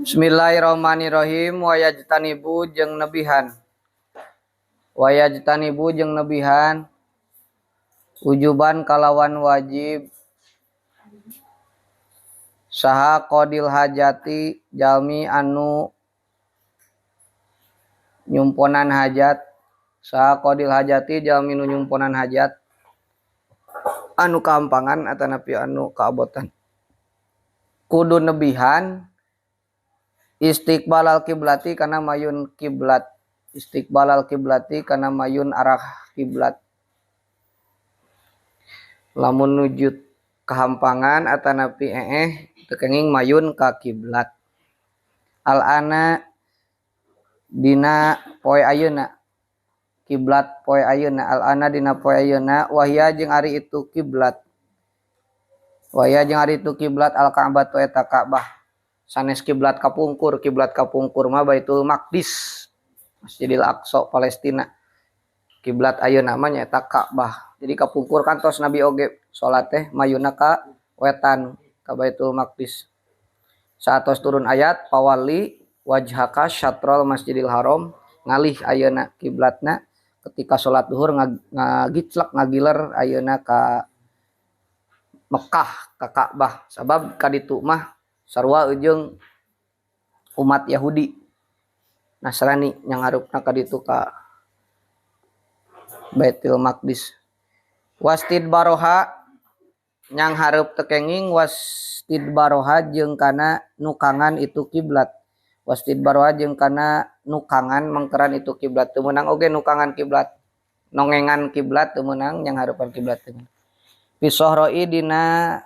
Bismillahirrahmanirrahim. Wa yajtanibu jeung nebihan. Wa yajtanibu jeung nebihan ujuban kalawan wajib saha qadil hajati jalmi anu nyumponan hajat, saha qadil hajati jalmi nu nyumponan hajat anu kaampangan atanapi anu kaabotan kudu nebihan istiqbalal kiblati kana mayun kiblat, istiqbalal kiblati kana mayun arah kiblat. Lamun nuju kahampangan atanapi teu kenging mayun ka kiblat. Al-ana dina poe ayeuna, kiblat poe ayeuna, al-ana dina poe ayeuna wahia jeung ari itu kiblat. Wahia jeung ari itu kiblat al-Ka'bah tu eta Ka'bah. Sanes kiblat kapungkur, kiblat kapungkur mah Baitul Maqdis, Masjidil Aqsa Palestina. Kiblat ayeuna mah nyaeta Ka'bah. Jadi kapungkur kantos Nabi oge salat teh mayuna ka wetan ka Baitul Maqdis. Saatos turun ayat pawali wajhaka syatrul Masjidil Haram, ngalih ayeuna kiblatna ketika salat duhur ngagiclek ngagiler ayeuna ka Mekah ka Ka'bah. Sabab ka ditu mah sarua jeung umat Yahudi Nasrani yang harupna ka ditu ka Baitul Maqdis. Wastidbaroha nyang hareup teu kenging wastidbaroha jeung kana nukangan itu kiblat. Wastidbaroha jeung kana nukangan mengkeran itu kiblat. Teu meunang oge nukangan kiblat. Nongengan kiblat teu meunang nyang hareupan kiblat teu meunang. Fisohroi dina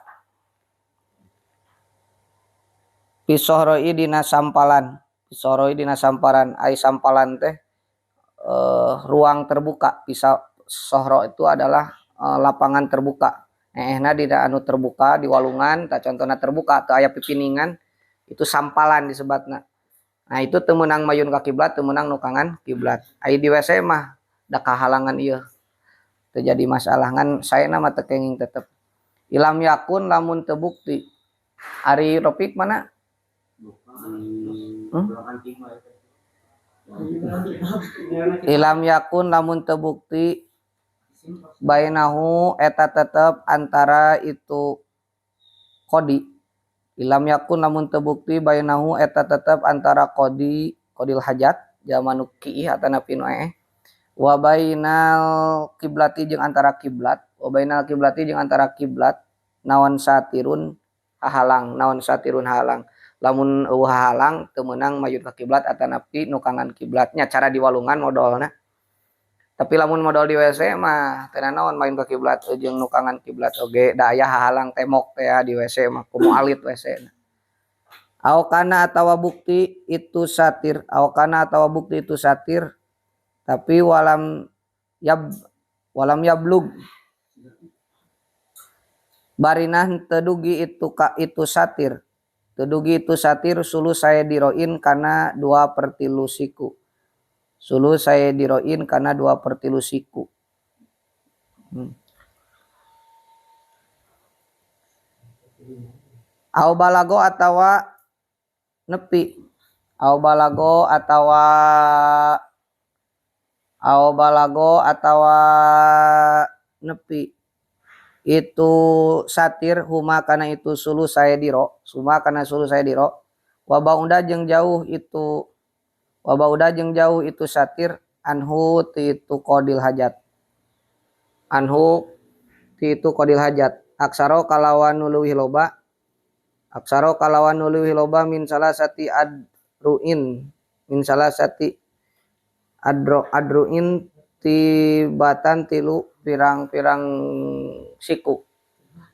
fisohroi dina sampalan. Fisohroi dina samparan. Ai sampalan teh ruang terbuka. Bisa sohro itu adalah lapangan terbuka. Ehna dina anu terbuka di walungan, tah contona terbuka atau aya pipiningan itu sampalan disebatna. Nah itu teu meunang mayun ka kiblat, teu meunang nukangan kiblat. Ai di WC mah da kahalangan ieu. Teu jadi masalah ngan saena mah teu kenging tetep. Ilam yakun lamun teu bukti. Ari Rofik mana? Ilam yakun lamun teu bukti bainahu eta tetep antara itu qadi. Ilam yakun lamun teu bukti bainahu eta tetep antara qadi, qadil hajat jalma nu kiih atanapi nu eeh, wa bainal kiblati jeung antara kiblat, wa bainal kiblati jeung antara kiblat naon satirun hahalang, naon satirun hahalang. Lamun eueuh hahalang teu meunang mayun ka kiblat atanapi nukangan kiblatnya cara di walungan modolna. Tapi lamun modol di WC mah teu nanaon mayun ka kiblat jeung nukangan kiblat oge da aya hahalang temok teh di WC mah komo alit WC na. Au kana atawa bukti itu satir, au kana atawa bukti itu satir tapi walam yab, walam yablug barinah teu dugi itu ka itu satir. Teu dugi itu satir sulu saya diroin kana 2/3 siku. Sulu saya diroin karena 2/3 siku. Au balago atawa nepi. Au balago atawa, au balago atawa nepi. Itu satir huma kana itu sulu saya diro. Suma kana sulu saya diro. Wa ba'uda jeung jauh itu, wa ba'uda jeung jauh itu satir anhu ti itu qadil hajat. Anhu ti itu qadil hajat. Aksaro kalawan nu leuwih loba. Aksaro kalawan nu leuwih loba min salasati adruin, min salasati adro, adruin tibatan tilu pirang-pirang siku.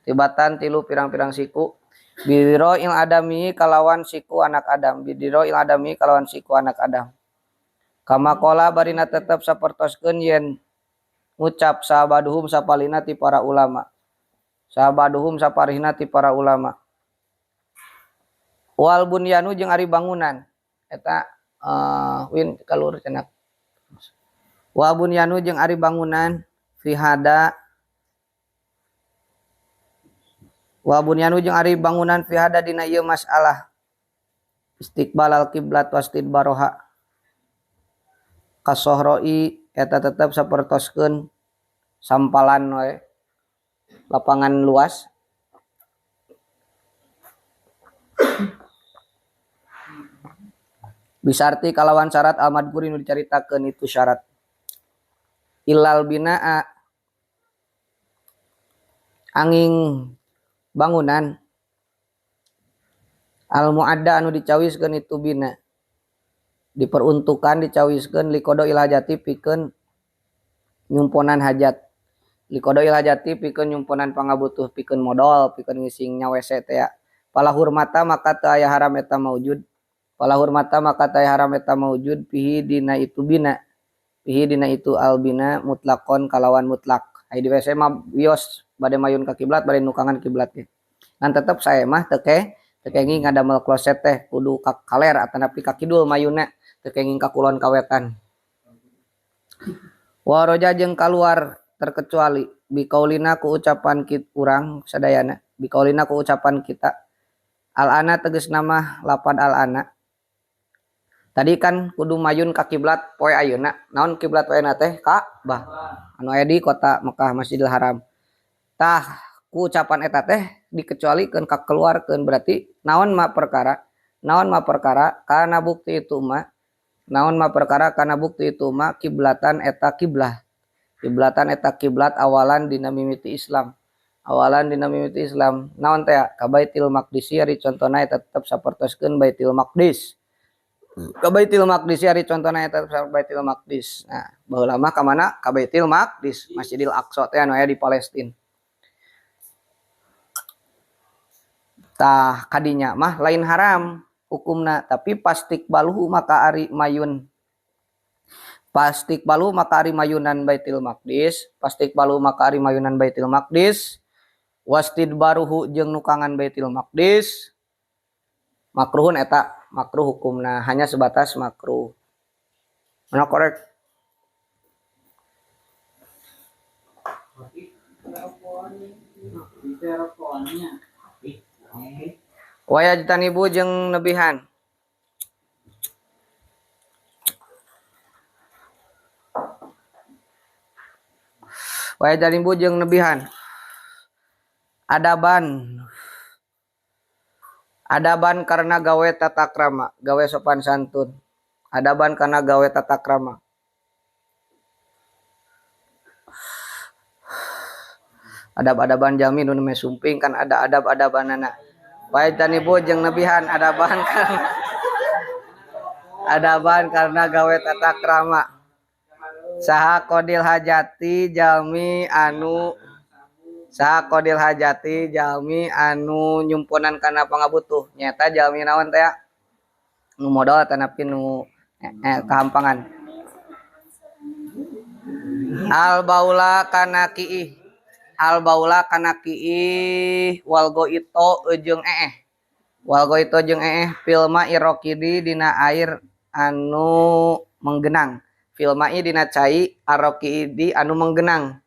Tibatan tilu pirang-pirang siku. Bidiro il adami kalawan siku anak Adam. Bidiro il adami kalawan siku anak Adam. Kama qala barina tetep sapertoskeun yen ngucap sahabaduhum sapalina ti para ulama. Sahabaduhum saparihna ti para ulama. Wal bunyanu jeung ari bangunan. Eta win kalur cenah. Wal bunyanu jeung ari bangunan fi hada. Wa bunyanu jeung ari bangunan fi hada dina ieu masalah. Istiqbal al kiblat wastidbaroha kasohroi eta tetep sapertoskeun sampalan we lapangan luas. Bisarti kalawan syarat al-madhkuri nu dicaritakeun itu syarat. Ilal binaa angin bangunan al-muadda anu dicawiskeun itu bina diperuntukan dicawiskeun liqada il hajati pikeun nyumponan hajat, liqada il hajati pikeun nyumponan pangabutuh, pikeun modal, pikeun ngising nya WC teh ya. Pala hurmata maka teu aya haram eta maujud, pala hurmata maka teu aya haram eta maujud pihi dina itu bina, pihi dina itu albina mutlakon kalawan mutlak. Ai di WC mah wios bade mayun ka kiblat bade nukangan kiblat ge. Ngan tetep sae mah teu kenging ngadamel kloset teh kudu ka kaler atanapi ka kidul mayunna, teu kenging ka kulon ka wetan. Wa roja jeung kaluar terkecuali bikaulina ku ucapan kit urang sadayana, bikaulina ku ucapan kita al-ana tegas nama lapad al-ana. Tadi kan kudu mayun ka kiblat poe ayeuna. Naon kiblat poe ayeuna teh? Ka'bah. Anu aya di kota Mekah Masjidil Haram. Tah ku ucapan eta teh dikecualikeun ka keluarkeun berarti naon ma perkara? Naon ma perkara? Kana bukti itu ma. Naon ma perkara? Kana bukti itu ma kiblatan eta kiblah. Kiblatan eta kiblat awalan dina mimiti Islam. Awalan dina mimiti Islam. Naon teh? Ka Baitul Maqdis ari contona eta tetep sapertoskeun Baitul Maqdis. Ka Baitul Maqdis ari contona eta tetep Baitul Maqdis. Nah, baheula mah ka mana? Ka Baitul Maqdis, Masjidil Aqsa teh anu aya di Palestina. Tah kadinya mah lain haram hukumna, tapi pastik baluhu maka ari mayun. Pastik balu maka ari mayunan Baitul Maqdis, pastik balu maka ari mayunan Baitul Maqdis. Wastidbaruhu jeung nukangan Baitul Maqdis makruhun eta makruh hukumna hanya sebatas makruh. Mana korek? Wayajtanibu jeung nebihan. Wayajtanibu jeung nebihan. Adaban. Adaban karena gawe tata krama, gawe sopan santun. Adaban karena gawe tata krama. Adab-adaban jami nu namanya sumping kan ada adab-adabanana. Wayajtanibu jeung nebihan adaban karena adaban karena gawe tata krama. Saha qadil hajati jalmi anu saha qadil hajati jalmi anu nyumponan kana pangabutuh nyata jalmi naon teh nu modal tanapi nu kahampangan. Al baula kana kiih, al baula kana kiih wal goito jeung eeh, wal goito jeung eeh filma irokidi dina air anu menggenang, filma dina cai arokidi anu menggenang,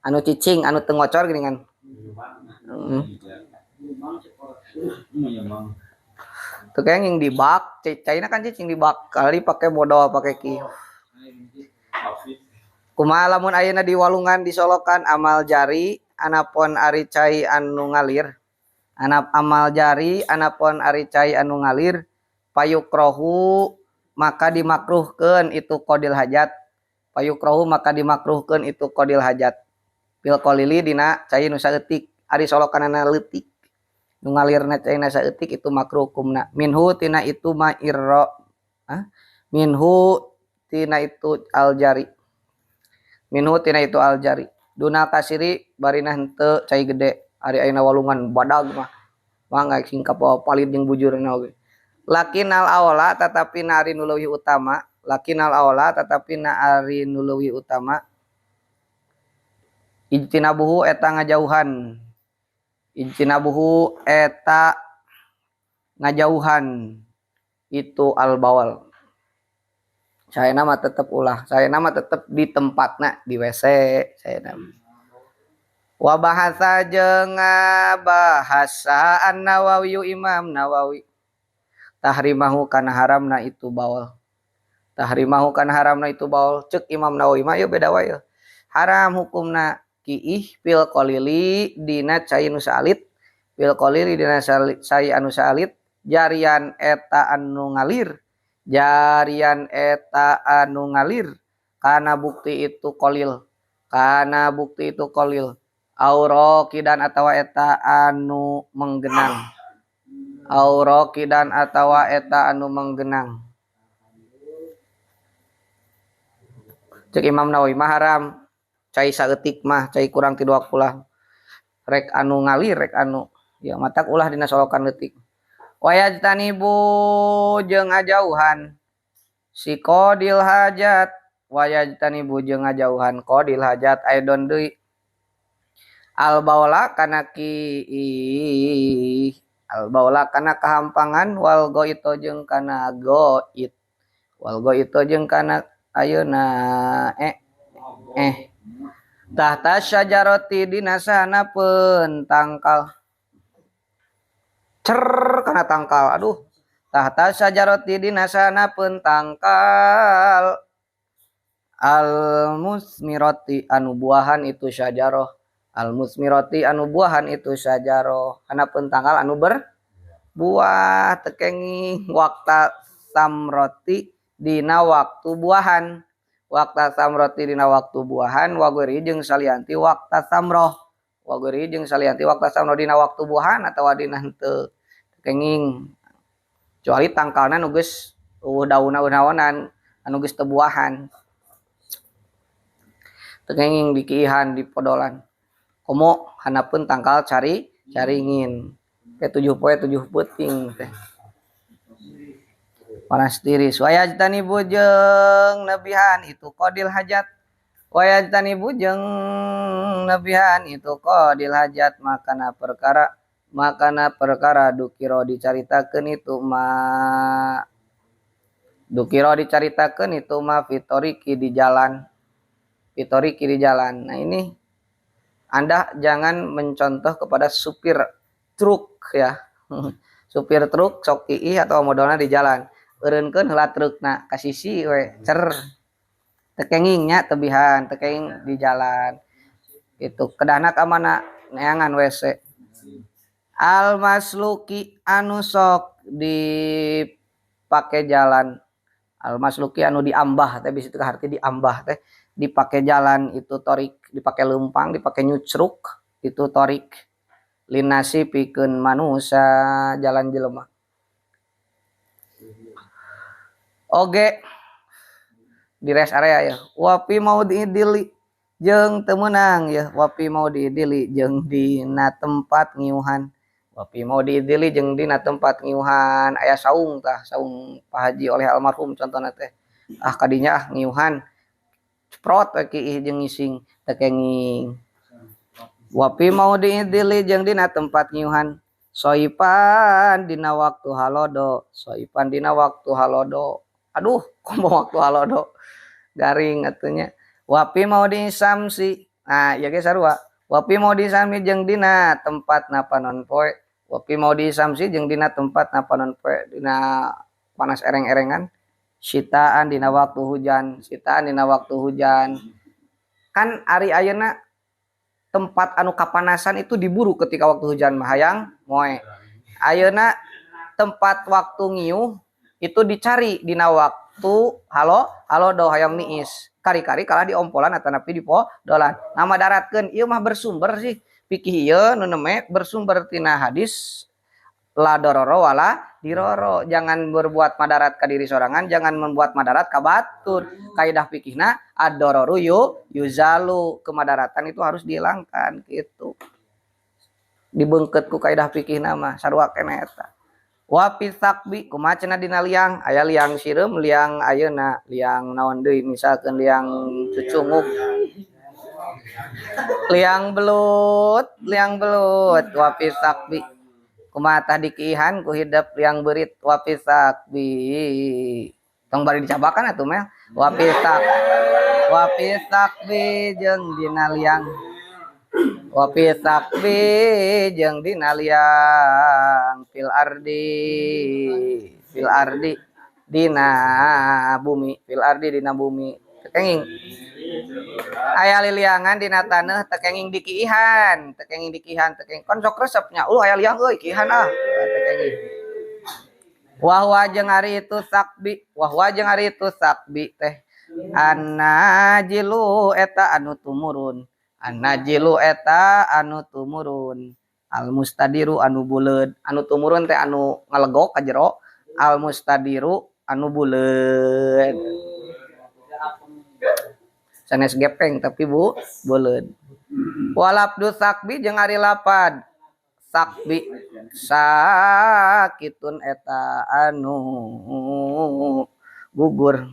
anu cicing anu teu ngocor geuningan. Tuh kayak yang di bak, caina kan cicing di bak kali pakai modal pakai ki. Kumaha lamun ayeuna di walungan disolokan amal jari anapon ari cai anu ngalir. Anap amal jari anapon ari cai anu ngalir payukrohu maka dimakruhkeun itu qadil hajat. Payukrohu maka dimakruhkeun itu qadil hajat. Pil qalili dina cai nu saeutik ari solokanana leutik. Nu ngalirna caina saeutik itu makruh hukumna. Minhu tina itu ma irra. Minhu tina itu aljari. Minhu tina itu aljari. Duna kasiri barina henteu cai gede. Ari ayeuna walungan badag mah. Mangga singkap palit jeung bujurna oge. Lakinal awala tetapi na ari nu leuwih utama, lakinal awala tetapi na ari nu leuwih utama. Ijtinabuhu eta ngajauhan. Ijtinabuhu eta ngajauhan itu al-bawal. Saya nama tetep ulah, saya nama tetep di tempatna di WC saya nama. Wa bahasa jeung ngabahasa An-Nawawi Imam Nawawi. Tahrimahu kana haramna itu baol. Tahrimahu kana haramna itu baol. Cek Imam Nawawi mah ieu beda wae. Haram hukumna kiih fil qalili dina cai nu saalit, fil qalili dina cai anu saalit, jarian eta anu ngalir, jarian eta anu ngalir kana bukti itu qalil, kana bukti itu qalil. Aurokidan atawa eta anu menggenang. Aurokidan atawa eta anu menggenang. Cek Imam Nawawi mah haram cai saeutik mah, cai kurang ti 2 kulah. Rek anu ngalir, rek anu ya matak ulah dina solokan leutik. Wayajtanibu jeung ngajauhan si qadil hajat, wayajtanibu jeung ngajauhan qadil hajat aidon deui. Al baula kana ki al baula kana kahampangan wal goito jeung kana goit, wal goito jeung kana ayeuna tahta syajarati dina sanapeun tangkal, cer kana tangkal, aduh tahta syajarati dina sanapeun tangkal al musmirati anu buahan itu syajarah, al musmirati anu buahan itu syajarah, hanapeun tangkal anu berbuah tekenging wakta samroti dina waktu buahan, wakta samroti dina waktu buahan wagori jeung salianti wakta samroh, wagori jeung salianti wakta samroh dina waktu buahan atawa dina henteu tekenging kecuali tangkalna nu geus eueuh daun-daunan anu geus teu buahan tekenging dikiihan di podolan komo hanapeun tangkal cari caringin ke 7 poe 7 peuting teh panas tiris. Wayajtanibu jeung nebihan itu qadil hajat, wayajtanibu jeung nebihan itu qadil hajat makana perkara dukiro dicaritakeun itu ma, dukiro dicaritakeun itu ma fitoriki di jalan, fitoriki di jalan. Nah ini Anda jangan mencontoh kepada supir truk ya. Supir truk sok iih atau modalna di jalan. Eureunkeun heula trukna ka sisi we cer. Tekenging nya tebihan, tekenging di jalan. Itu kedahna ka mana neangan WC. Al masluki anu sok dipake jalan. Al masluki anu diambah teh bisi teu harti diambah teh dipake jalan itu torik, dipake leumpang, dipake nyucruk itu torik. Linasi pikeun manusa jalan jelema. Oge di rest area ya. Wapi mau diidili jeung teu meunang ya, wapi mau diidili jeung dina tempat ngiuhan. Wapi mau diidili jeung dina tempat ngiuhan aya saung tah, saung Pak Haji oleh almarhum contohna teh. Ah kadinya ah ngiuhan. Ceprot we kiih jeung ngising teu kenging. Wapi mau diidili jeung dina tempat ngiuhan. Soipan dina waktu halodo, soipan dina waktu halodo. Aduh, komo waktu halodo garing atunya. Wapi mau disamsi. Nah, ieu ge sarua. Wapi mau disamsi jeung dina tempat napanon poe. Wapi mau disamsi jeung dina tempat napanon poe dina panas ereng-erengan. Sitaan dina waktu hujan, sitaan dina waktu hujan. Kan ari ayeuna tempat anu kapanasan itu diburu ketika waktu hujan mah hayang moe. Ayeuna tempat waktu ngiuh itu dicari dina waktu halo halodo hayang niis. Kari-kari kalah diompolan atanapi dipodolan. Nama daratkeun ieu mah bersumber sih. Fikih ieu nu neme bersumber tina hadis la dororo wala diroro. Jangan berbuat madarat ka diri sorangan, jangan membuat madarat ka batur. Kaidah fikihna ad-dororu yuzalu, kemadaratan itu harus dihilangkan gitu. Dibeungkeut ku kaidah fikihna mah sarua keneh eta. Wa fi tsaqbi kumaha cenah dina liang, aya liang sireum, liang ayeuna, liang naon deui misalkeun liang cucunguk. Liang belut, liang belut wa fi tsaqbi. Kumaha tah dikiihan ku hidep liang beurit wa fi tsaqbi. Tong bari dicabakan atuh meh. Wa fi tsaqbi jeung dina liang. Wa fi tsaqbi jeung dina liang fil Fil ardi dina bumi, fil ardi dina bumi. Teu kenging aya liliangan dina taneuh teu kenging dikiihan, teu kenging dikiihan, teu kenging kon sok resepnya. Aya liang euy kiihan ah, teu kenging. Wahwa jeung ari itu sakbi, wahwa jeung ari itu sakbi teh annajilu eta anu tumurun, annajilu eta anu tumurun, al mustadiru anu buleud, anu tumurun teh anu ngalegok ka jero, al mustadiru anu buleud. Sanes gepeng tapi bu buleud. Walabdu sakbi jeung ari lapad sakbi sakitun eta anu gugur.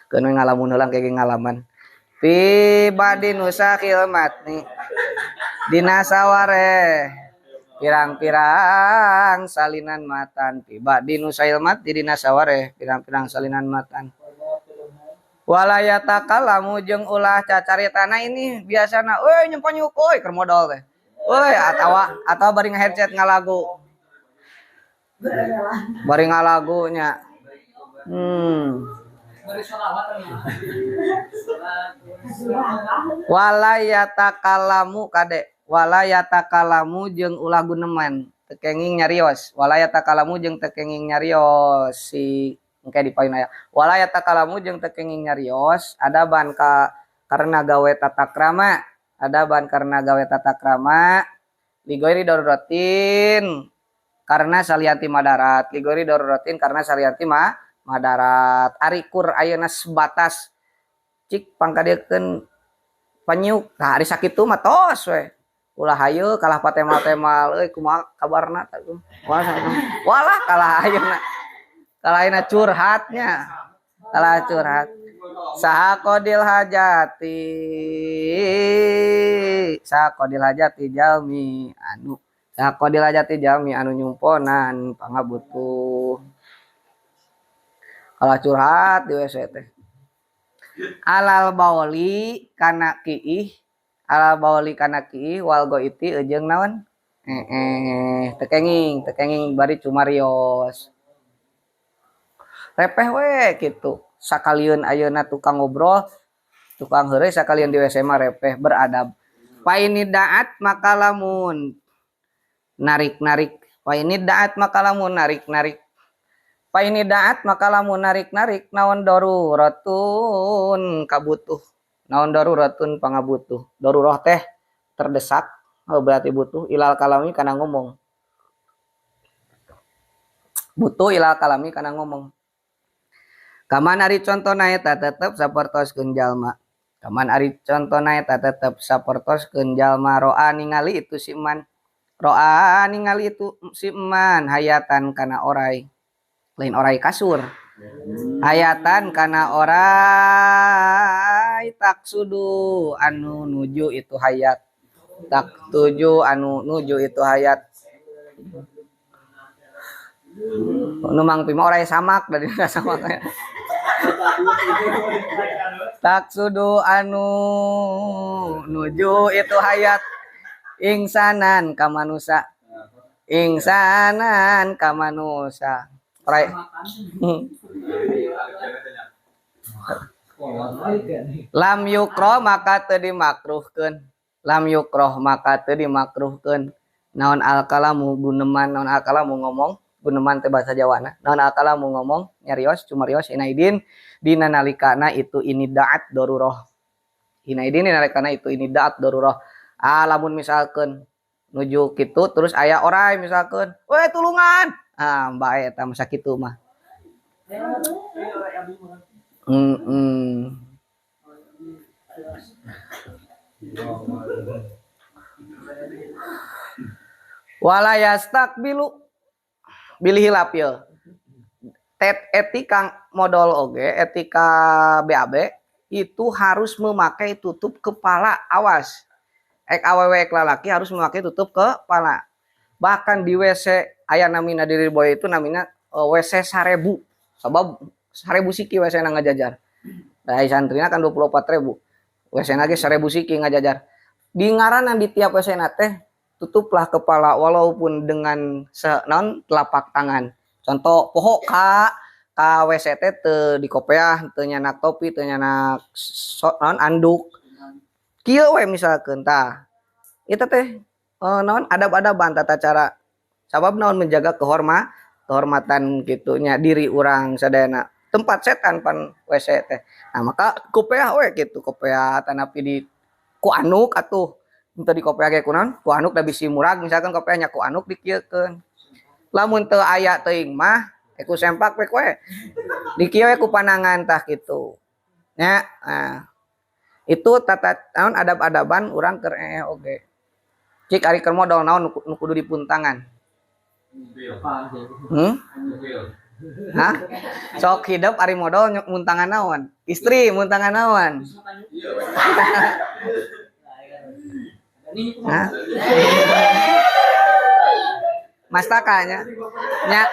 Keun we ngalamun heula ke ngalaman. Fi badi nusakil matni dina saware pirang-pirang salinan matan, fi badi nusail matni dina saware pirang-pirang salinan matan. Wala yatakalamu jeung ulah cacaritana ini biasana euy nyempanyuk euy keur modol teh. Euy atawa bari nge-headset ngalagu. Bari ngalagu nya. Wala yatakalamu kade, wala yatakalamu jeung ulah guneman teu kenging nyarios, wala yatakalamu jeung teu kenging nyarios si engke di payun aya. Wala yatakalamu jeung teu kenging nyarios adaban ka karena gawe tata krama, adaban karena gawe tata krama ligoiri daruratin karena salianti madarat, ligoiri daruratin karena salianti madarat. Ari kur ayeuna sebatas cik pangkadiekeun panyiuk. Nah ari sakitu mah tos we. Ulah hayu kalah patemal-temal euy kumaha kabarna tah. Walah kalah ayeuna. Kalah ayeuna curhatnya. Kalah curhat. Saha qadil hajati, saha qadil hajati jalmi anu, saha qadil hajati jalmi anu nyumponan pangabutuh. Kalah curhat di WC teh. Alal bauli kana kiih, alal bauli kana kiih wal goiti jeung naon? Teu kenging bari cumarios. Repeh we kitu. Sakalieun ayeuna tukang ngobrol, tukang heureuy sakalian di WC mah repeh beradab. Fa ini daat maka lamun narik-narik, fa ini daat maka lamun narik-narik. Fa ini daat maka lamun narik-narik naon daruratun kabutuh. Naon daruratun pangabutuh. Darurah teh terdesak, oh berarti butuh ilal kalami kana ngomong. Butuh ilal kalami kana ngomong. Kaman ari contona eta tetep sapertoskeun jalma. Kaman ari contona eta tetep sapertoskeun jalma roa ningali itu si man. Roa ningali itu si man hayatan kana orai. Lain orai kasur. Hayatan kana orai taksudu anu nuju itu hayat. Tak tuju anu nuju itu hayat. Nu Mang Pima orai samak dari samak. Taksudu anu nuju itu hayat ingsanan ka manusa. Ingsanan ka manusa. Orai. Lam yukroh maka teu dimakruhkeun. Lam yukroh maka teu dimakruhkeun. Naon alkalamu guneman, naon alkalamu ngomong, guneman teh bahasa Jawana. Naon alkalamu ngomong nyarios cumarios inaidin dina nalikana itu ini daat darurah. Inaidin dina nalikana itu ini daat darurah. Ah lamun misalkeun nuju kitu terus aya orai misalkeun, "Weh tulungan." Ah bae eta mah sakitu mah. Wala yastaqbilu bilih hilap ye. Tet etika modal oge, etika BAB itu harus memakai tutup kepala, awas. Ek awewe ek lalaki harus memakai tutup kepala. Bahkan di WC aya namina di Lirboyo itu namina WC 1000. Sabab 1000 siki WC na ngajajar. Da santrina kan 24.000. WC na ge 1000 siki ngajajar. Di ngaranan di tiap WC na teh Tutuplah kepala walaupun dengan non telapak tangan. Contoh poho ka ka WC teh teu dikopeah, teu nyanak topi, teu nyanak non anduk. Kieu we misalkeun tah. Eta teh naon adab-adaban tata cara. Sabab naon menjaga kehormatan kitu nya diri urang sadayana. Tempat setan pan WC teh. Nah maka kopeah we kitu, kopeah tanapi di ku anduk atuh. Teu dikopeah ge kunaon? Ku anduk da bisi murag misalkan kopeah nya ku anduk dikieukeun. Lamun teu aya teuing mah ku sempak we we. Dikieu we ku panangan tah kitu. Nya, nah. Itu tata naon adab-adaban urang keur oge. Cik ari keur modol naon nu kudu dipuntangan? Hah? Sok hidup ari modol muntangan naon? Istri muntangan naon? Hah? Mastaka nya. Nya.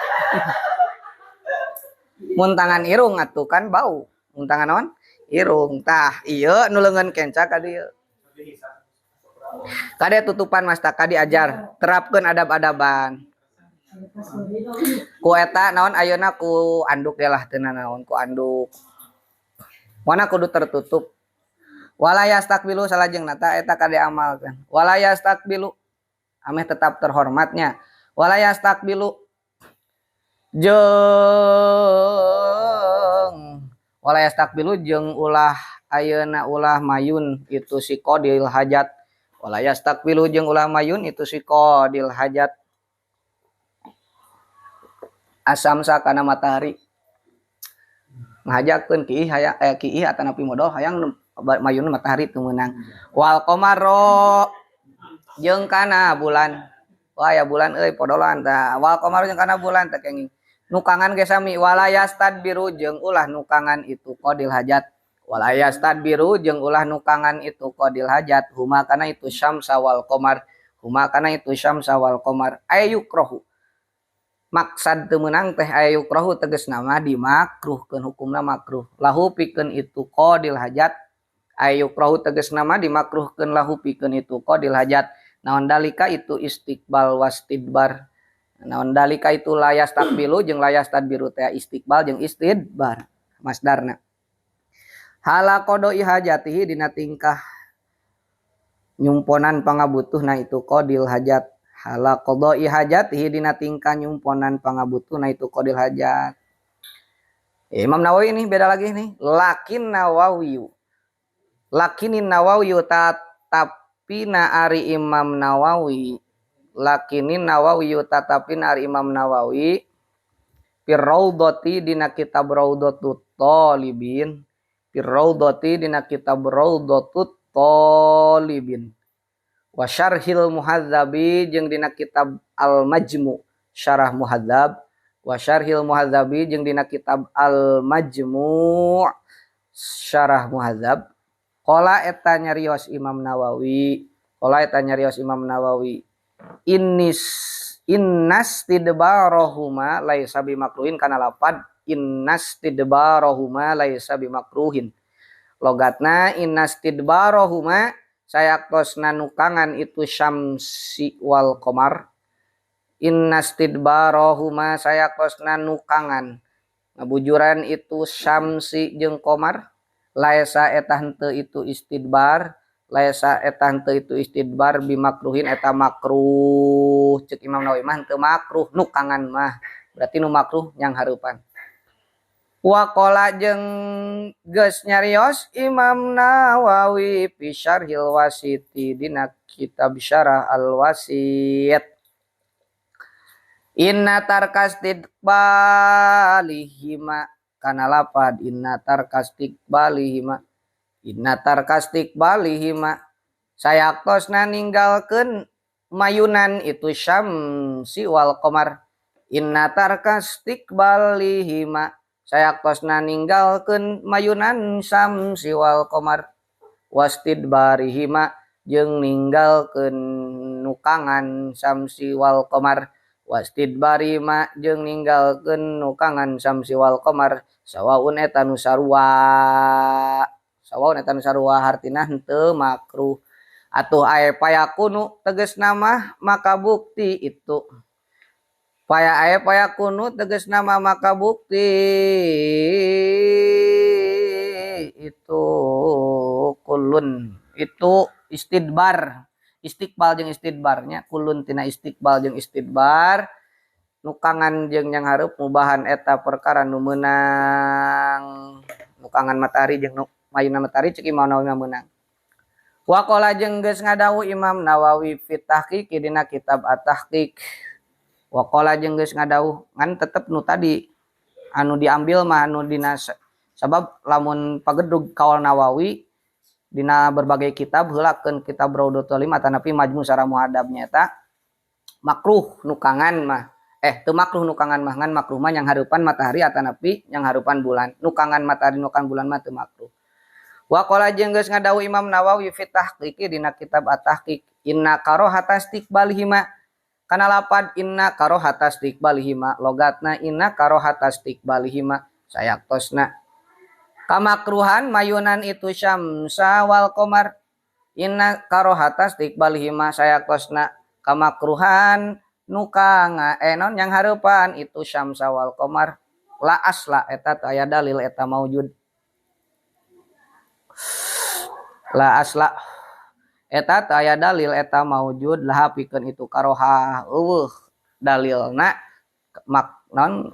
Muntangan irung atuh kan bau. Muntangan naon? Irung. Tah, ieu nu leungeun kenca ka dieu. Kade tutupan mastaka diajar, terapkeun adab-adaban. Ku eta naon ayeuna ku anduk ge lah teu naon ku anduk. Mana kudu tertutup. Wala yastakbilu salajengna ta eta kade amalkeun. Wala yastakbilu ameh tetap terhormatnya. Wala yastakbilu jeung wala yastakbilu jeung ulah ayeuna ulah mayun itu si qadil hajat. Wala yastakbilu jeung ulah mayun itu si qadil hajat. Asamsa kana matahari. Ngahajakeun kiih hayang kiih atanapi modol hayang mayun matahari teu meunang. Wal qamaro jeung kana bulan. Wah ya bulan euy podolan tah. Wal qamaru jeung kana bulan teh kenging. Nukangan ge sami wala yastadbiru jeung ulah nukangan itu qadil hajat. Wala yastadbiru jeung ulah nukangan itu qadil hajat. Huma kana itu syamsa wal qamar. Huma kana itu syamsa wal qamar. Ayukrohu. Maksad teu meunang teh ayukrohu tegasna mah dimakruhkeun hukumna makruh. Lahu pikeun itu qadil hajat. Ayukrohu tegasna mah dimakruhkeun lahu pikeun itu qadil hajat. Naon dalika itu istiqbal wastidbar. Naon dalika itu layas takbilu jeung layas tadbiru teh istiqbal jeung istidbar masdarna. Hala qadoi hajatihi dina tingkah nyumponan pangabutuhna itu qadil hajat. Hala qadoi hajatihi dina tingkah nyumponan pangabutuhna itu qadil hajat. Imam Nawawi ini beda lagi nih. Lakin Nawawi. Lakinin Nawawi tetapi na ari Imam Nawawi. Lakinin Nawawi tetapi na ari Imam Nawawi. Firraudhati dina kitab Raudhatut Talibin. Firraudhati dina kitab Raudhatut Talibin. Wa syarhil Muhadzabi jeung dina kitab Al-Majmu Syarah Muhadzab. Wa syarhil Muhadzabi jeung dina kitab Al-Majmu Syarah Muhadzab. Qala eta nyarios Imam Nawawi. Qala eta nyarios Imam Nawawi. Innas tidbarahuma laisa bimakruhin kana lapad innas tidbarahuma laisa bimakruhin. Logatna innas tidbarahuma sayaktosna nukangan itu syamsi wal qamar. Innas tidbarahuma sayaktosna nukangan ngabujuran itu syamsi jeung qamar. Laisa eta henteu itu istidbar. Laisa eta henteu itu istidbar bimakruhin eta makruh. Cek Imam Nawawi mah henteu makruh nukangan mah. Berarti nu makruh nyang hareupan. Waqala jeung geus nyarios Imam Nawawi fi Syarhil Wasiti dina kitab Syarah Al-Wasit. Inna tarkastidbalihima kana lapad inna tarkastikbalihima. Inna tarkastikbalihima sayaktosna ninggalkeun mayunan itu syamsi wal qamar. Inna tarkastikbalihima sayaktosna ninggalkeun mayunan syamsi wal qamar. Wastidbarihima jeung ninggalkeun nukangan syamsi wal qamar. Wastidbarihima jeung ninggalkeun nukangan syamsi wal qamar. Sawaun eta nu sarua. Sawaun eta nu sarua hartina henteu makruh. Atuh ae payakunu tegasna mah maka bukti itu. Paya ae payakunu tegasna mah maka bukti itu kulun. Itu istidbar. Istiqbal jeung istidbarnya kulun tina istiqbal jeung istidbar. Nukangan jeung yang hareup mubahan eta perkara nu meunang. Nukangan matahari jeung nu mayuna matahari cek Imam Nawawi mah meunang. Waqala jeung geus ngadawuh Imam Nawawi fi tahqiq dina kitab At-Tahqiq. Waqala jeung geus ngadawuh ngan tetep nu tadi anu diambil mah anu dina sabab lamun pagedug kaul Nawawi dina berbagai kitab heulakeun kitab Raudhatul Lima atanapi Majmu' Syarah Muhadzab nya eta makruh nukangan mah. Teu makruh nukangan mah ngan makruh mah yang hareupan matahari atanapi yang hareupan bulan. Nukangan matahari nukangan bulan mah teu makruh. Waqala jeung geus ngadawuh Imam Nawawi fi tahqiqi dina kitab At-Tahqiq inna karohata istiqbalihima kana lapad inna karohata istiqbalihima logatna inna karohata istiqbalihima sayaktosna kamakruhan mayunan itu syamsa wal qamar inna karohata istiqbalihima sayaktosna kamakruhan nukanga non yang hareupan itu syamsa wal qamar la asla eta teu aya dalil eta maujud. La asla eta teu aya dalil eta maujud lah pikeun itu karohah eueuh dalilna mak non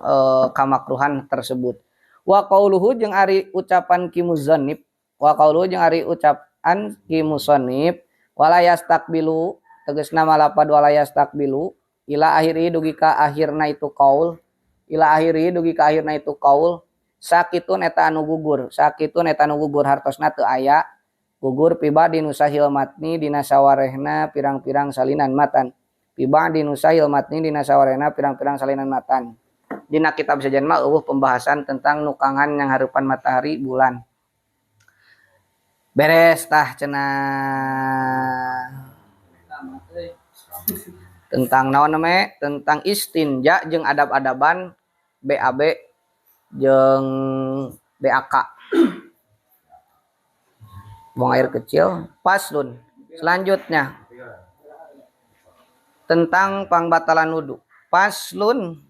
kamakruhan tersebut. Wa qauluhu jeung ari ucapan ki muzannib wa qauluhu jeung ari ucapan ki musannif wala yastaqbilu tegasna malapad wala yastaqbilu ila akhiri dugi ka akhirna itu qaul ila akhiri dugi ka akhirna itu qaul sakitun eta anu gugur sakitun eta anu gugur hartosna teu aya gugur piba dinusahil matni dina sawarehna pirang-pirang salinan matan piba dinusahil matni dina sawarehna pirang-pirang salinan matan. Dina kitab sejen mah eueuh pembahasan tentang nukangan yang hareupan matahari bulan. Beres tah cenah tentang naon namanya tentang istinja jeung adab-adaban BAB jeung BAK buang air kecil. Paslun selanjutnya tentang pangbatalan wudu. Paslun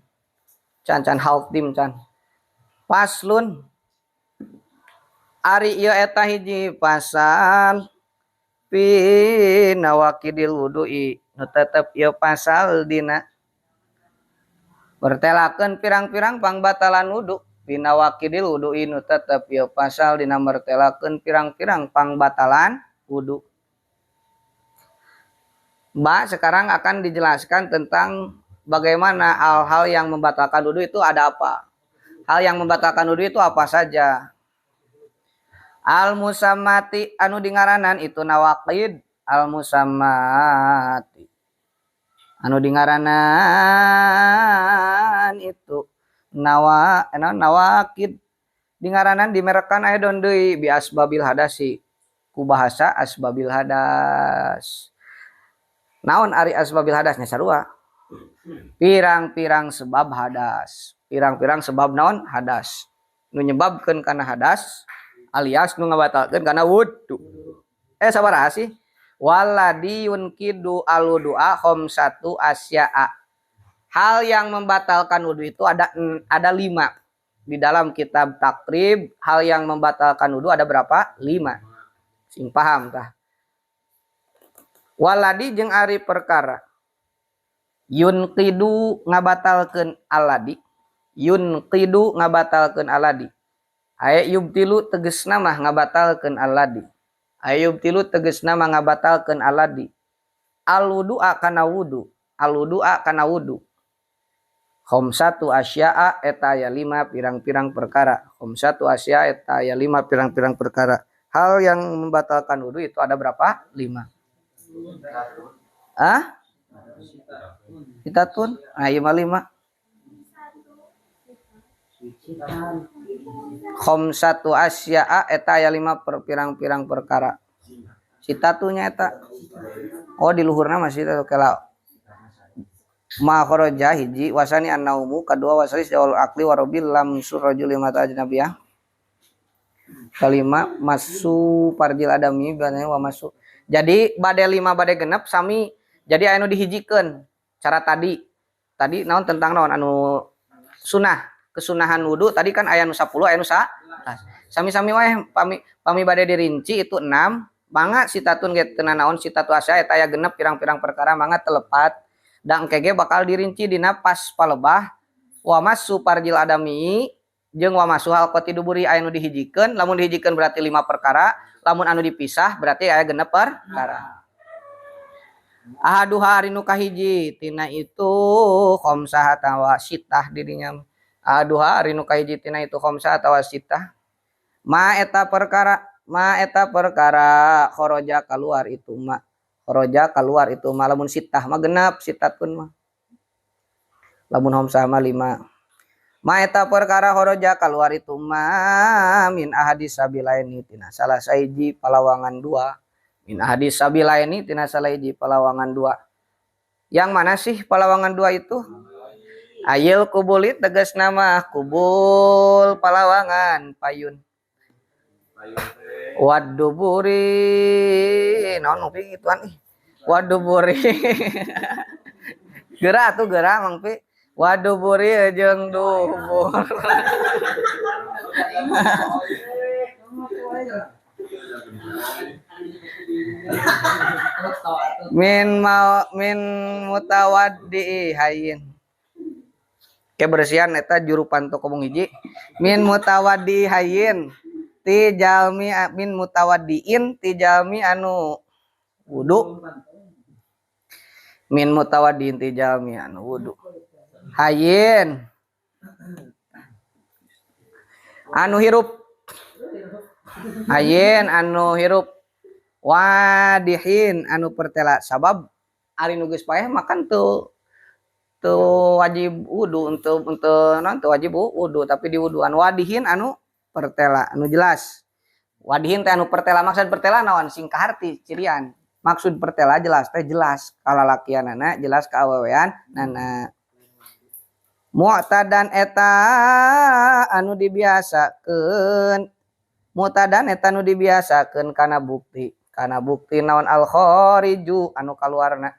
can can haltim can paslun ari ieu eta hiji pasal fi nawaqidil wudu'i nu tetep ieu pasal dina bertelakeun pirang-pirang pangbatalan wudu. Dina waqidil wudu'i nu tetep ieu pasal dina mertelakeun pirang-pirang pangbatalan wudu. Ba sekarang akan dijelaskan tentang bagaimana hal-hal yang membatalkan wudu itu ada apa. Hal yang membatalkan wudu itu apa saja. Al musammati anu dingaranan itu nawaqid al musammati anu dingaranan itu nawa nawakid dingaranan dimerekan aya don deui bi asbabil hadasi ku bahasa asbabil hadas. Naon ari asbabil hadasnya sarua pirang-pirang sebab hadas, pirang-pirang sebab naon hadas nu nyebabkeun kana hadas alias nu ngabatalkeun kana wudu. Sabaraha sih waladi yunkidu alwudu'a khamsatu asya'a. Hal yang membatalkan wudu itu ada 5. Di dalam kitab Takrib, hal yang membatalkan wudu ada berapa? 5. Sing paham tah. Waladi jeung ari perkara yunqidu ngabatalkeun aladi, yunqidu ngabatalkeun aladi. Aya yubtilu tegasna mah ngabatalkeun aladi. Aya yubtilu tegasna mah ngabatalkeun aladi. Alwudu'a kana wudu, alwudu'a kana wudu. Khamsatu asya'a eta aya 5 pirang-pirang perkara. Khamsatu asya'a eta aya 5 pirang-pirang perkara. Hal yang membatalkan wudu itu ada berapa? 5. Ah? Sitatun? Nah, ieu mah 5. Khamsatu asya'a eta aya 5 pirang-pirang perkara. Sitatunya eta. Oh, di luhurna masih eta kela. Ma kharaja hiji wasani an-naumu kadua wasalis jawal akli warobil lam surajul mata ajnabiyah. Kelima masu parjil adami wa masu Jadi bade 5 bade genep sami. Jadi aya nu dihijikeun cara tadi. Tadi naon tentang naon anu sunah, kesunahan wudu tadi kan aya nu 10 aya nu 11. Sami-sami wae pami pami bade dirinci itu 6, mangga sitatun ge teu naon sitatu asya eta aya genep pirang-pirang perkara mangga telepat. Da engke ge bakal dirinci dina pas palebah wa masu farjil adami jeung wa masu halqati duburi aya nu dihijikeun, lamun dihijikeun berarti 5 perkara, lamun anu dipisah berarti aya genep perkara. Ahaduha ari nu kahiji tina itu khamsah atawa sitah dirinya. Ahaduha ari nu kahiji tina itu khamsah atawa sitah. Ma eta perkara kharaja keluar itu ma. Kharaja keluar itu ma lamun sitah mah genep sitatun mah. Lamun khamsah mah 5. Ma eta perkara kharaja keluar itu ma min ahadis sabilaini tina salah sahiji palawangan dua. Min ahadis sabilaini tina salah hiji palawangan dua. Yang mana sih palawangan dua itu? Ayil kubuli tegas nama kubul palawangan payun. Waduburi naon ngopi gituan ih. Waduburi. Geura atuh geura Mang Pi. Waduburi jeung dubur. Min mau min mutawaddi hayin. Kebersihan eta juru panto kobong hiji. Min mutawaddi hayin ti jalmi min mutawaddiin ti jalmi anu wudu. Min mutawaddiin ti jalmi anu wudu. Hayin anu hirup. Hayin anu hirup. Wadihin anu pertela sabab ari nu geus paeh makan tuh teu wajib wudu untuk non teu wajib wudu tapi diwuduan wadihin anu pertela anu jelas. Wadihin teh anu pertela maksud pertela naon sing kaharti cirian. Maksud pertela jelas teh jelas kalalakianana jelas ka aweweanana. Mu'tadan eta anu dibiasakeun. Mu'tadan eta anu dibiasakeun kana bukti. Kana bukti naon al khariju anu kaluarna.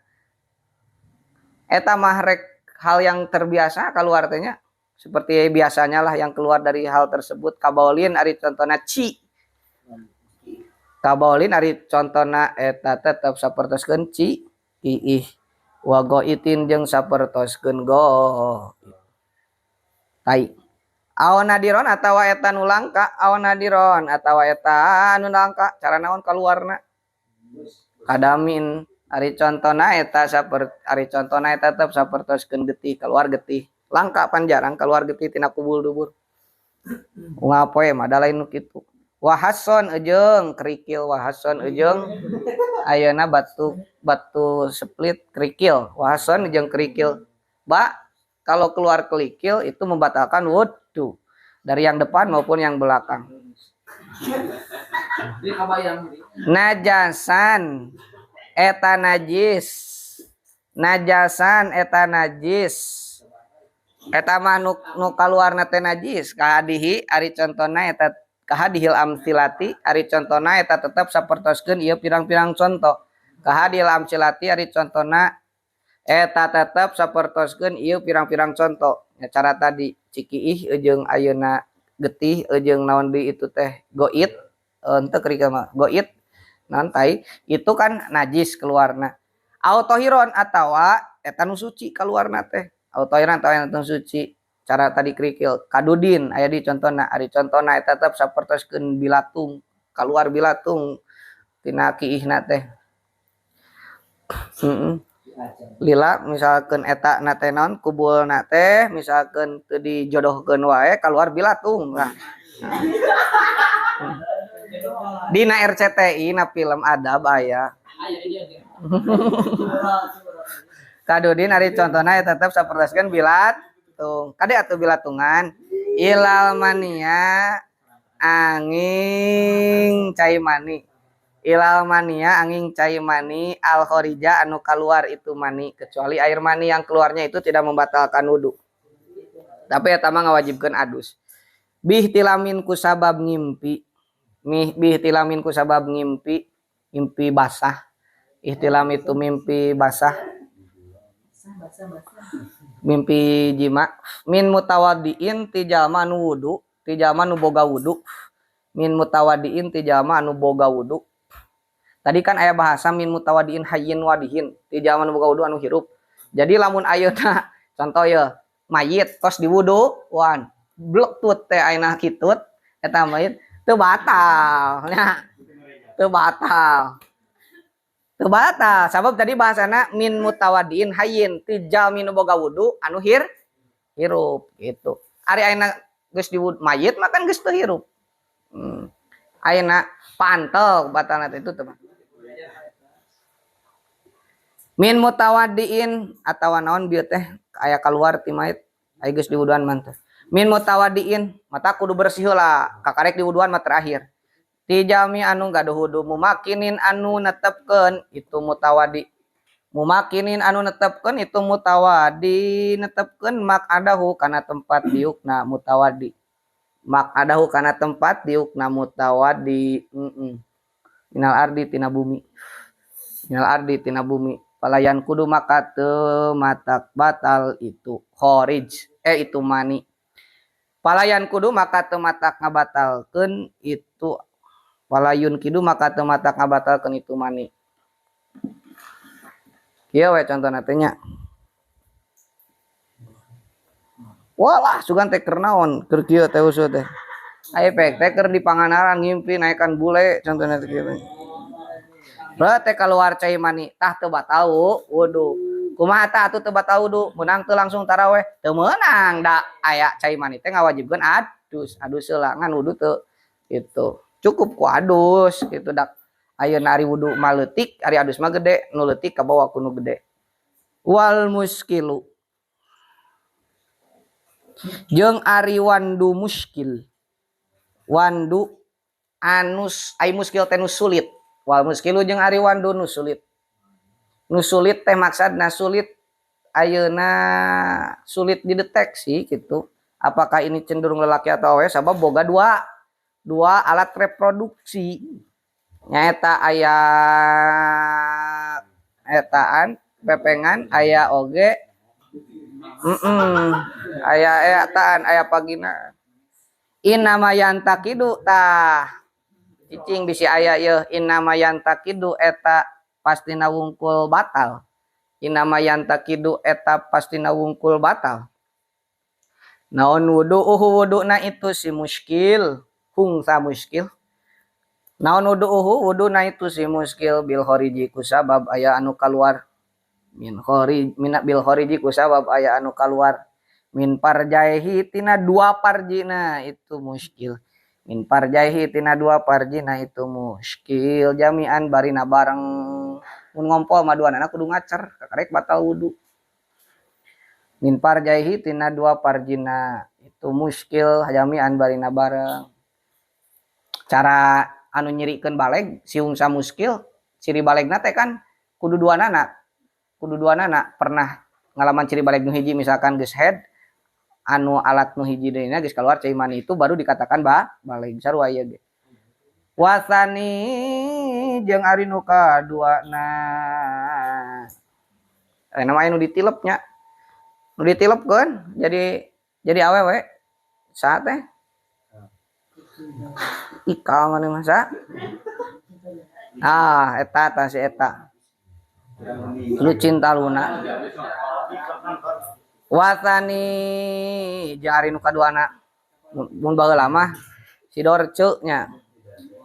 Eta mah rek hal yang terbiasa keluar teh nya. Seperti biasanya lah yang keluar dari hal tersebut. Kabaulin ari contona ci. Kabaulin ari contona eta tetep sapertoskeun ci iih. Wa goitin jeung sapertoskeun go. Tai. Aw nadiron atawa eta nu langka, aw nadiron atawa eta nu langka, cara naon kaluarna? Kadamin ari contona eta sapert ari contona eta tetep sapertoskeun getih, keluar getih. Langka pan jarang keluar getih tina kubul dubur. Ngapoe mah da lain nu kitu. Wahason ejeung kerikil, wahason ejeung ayeuna batu split kerikil, wahason jeung kerikil. Ba kalau keluar kerikil itu membatalkan wudu dari yang depan maupun yang belakang. Najasan eta najis. Najasan eta najis. Eta mah nu kaluarna teh najis kahadihi ari contona eta kahadihil amsilati ari contona eta tetep sapertoskeun ieu pirang-pirang conto. Kahadihil amsilati ari contona eta tetep sapertoskeun ieu pirang-pirang conto. Ya, cara tadi cikiih jeung ayeuna getih jeung naon deui itu teh goit henteu kerika mah goit naon tai itu kan najis keluarna. Au tohiron atawa eta nu suci kaluarna teh. Au tohiron atawa eta nu suci cara tadi kerikil kadudin aya di contona ari contona eta tetep sapertoskeun bilatung kaluar bilatung tina kiihna teh. Lila misalkan eta na teh naon kubulna teh misalkan teu dijodohkeun wae kaluar bilatung lah. Dina RCTI na film Adab aya. Kadudin ari contona eta tetep sapertoskeun bilatung. Kade atuh bilatungan ilal mania angin cai mani. Ilal mania angin cai mani al khorija anu keluar itu mani kecuali air mani yang keluarnya itu tidak membatalkan wudu. Tapi eta mah ngawajibkeun adus. Bihtilamin ku sabab ngimpi. Mih bihtilamin ku sabab ngimpi. Mimpi basah. Ihtilam itu mimpi basah. Mimpi jima min mutawaddiin ti jalma anu wudu, ti jalma nu boga wudu. Min mutawaddiin ti jalma anu boga wudu. Tadi kan aya bahasa min mutawaddiin hayyin wadihin, ti jalma nu boga wudu anu hirup. Jadi lamun ayeuna contoh ye mayit tos diwuduan, blek tut teh ayeuna kitut eta mayit teu batal nya. Teu batal. Teu batal sabab tadi bahasana min mutawaddiin hayyin ti jalmi nu boga wudu anu hirup gitu. Ari ayeuna geus diwud mayit mah kan geus teu hirup. Ayeuna pantel batalna teh itu teh. Min mutawaddiin atawa naon bieu teh aya kaluar ti mayit aya geus diwuduan mah teh. Min mutawaddiin mata kudu bersih heula kakarek diwuduan mah terakhir. Ti jalmi anu gaduh wudu mumakinin anu netepkeun itu mutawadi. Mumakinin anu netepkeun itu mutawadi netepkeun makadahu kana tempat diukna mutawadi. Makadahu kana tempat diukna mutawadi. Minal ardi tina bumi. Minal ardi tina bumi. Palayan kudu maka teu matak batal itu kharij itu mani. Palayan kudu maka teu matak ngabatalkeun itu palayun kidu maka teu matak ngabatalkeun itu mani. Kieu we contona teh nya. Walah sugan teh keur naon keur kieu teh usul teh. Aya pek teh keur di Pangandaran ngimpi naekan bule contona teh kieu. Berarti teh keluar cai mani tah teu batal wudu. Kumaha tah atuh teu batal wudu? Meunang teu langsung taraweh? Teu meunang da aya cai mani teh ngawajibkeun adus. Adus heula ngan wudu teu gitu. Cukup ku adus gitu dak ayeuna ari wudu mah leutik, ari adus mah gede, nu leutik kabawa ku nu gede. Wal muskilu jeung ari wandu muskil. Wandu anus ai muskil teh nu sulit. Wal muskilu jeung ari wandu nu sulit. Nu sulit teh maksudna sulit ayeuna sulit dideteksi gitu. Apakah ini cenderung lelaki atau awewe sabab boga dua alat reproduksi. Nyaeta aya etaan pepengan aya oge aya etaan aya pagina. Inama yantakidu tah cicing bisi aya yeuh inama yantakidu eta pastina wungkul batal. Inama yantakidu eta pastina wungkul batal. Naon wudu'uhu wuduna itu si muskil, hungsa muskil. Naon wudu'uhu wuduna itu si muskil bil khariji kusabab aya anu kaluar. Min kharij min bil khariji kusabab aya anu kaluar. Min parjaihi tina dua parjina itu muskil. Min parjaihi tina dua parjina itu muskil jami'an barina bareng. Mun ngompol mah duanana kudu ngacer kakarek batal wudu. Min parjaihi tina dua parjina itu muskil jami'an barina bareng. Cara anu nyirikeun baleg si ungsa muskil ciri balegna teh kan kudu duanana. Kudu duanana pernah ngalaman ciri baleg nu hiji misalkan geus head anu alat nu hiji deuna geus kaluar cai mani itu baru dikatakan baleg sarua ieu ge. Wasani jeung ari nu kaduana. Nama anu ditilep nya. Nu ditilepkeun jadi awewe. Saha teh? Ikal maneh mah sa? Ah, eta tah si eta. Lu cinta luna. Wasani jeung ari nu kaduana. Mun baheula mah si Dorce nya.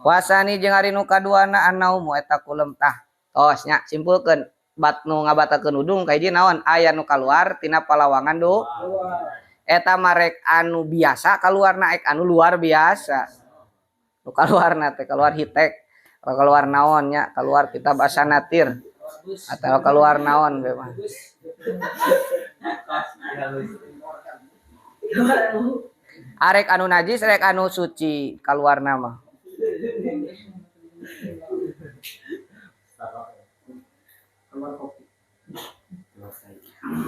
Wasani jeung ari nu kaduana anaumu eta kulem tah. Tos nya simpulkeun bat nu ngabatalkeun wudu kahiji naon aya nu kaluar tina palawangan du. Eta marek anu biasa kaluarna ek anu luar biasa. Nu kaluarna teh kaluar hitek, kaluar naon nya, kaluar kitab asanatir atau kaluar naon be mah. Arek anu najis, arek anu suci kaluarna mah.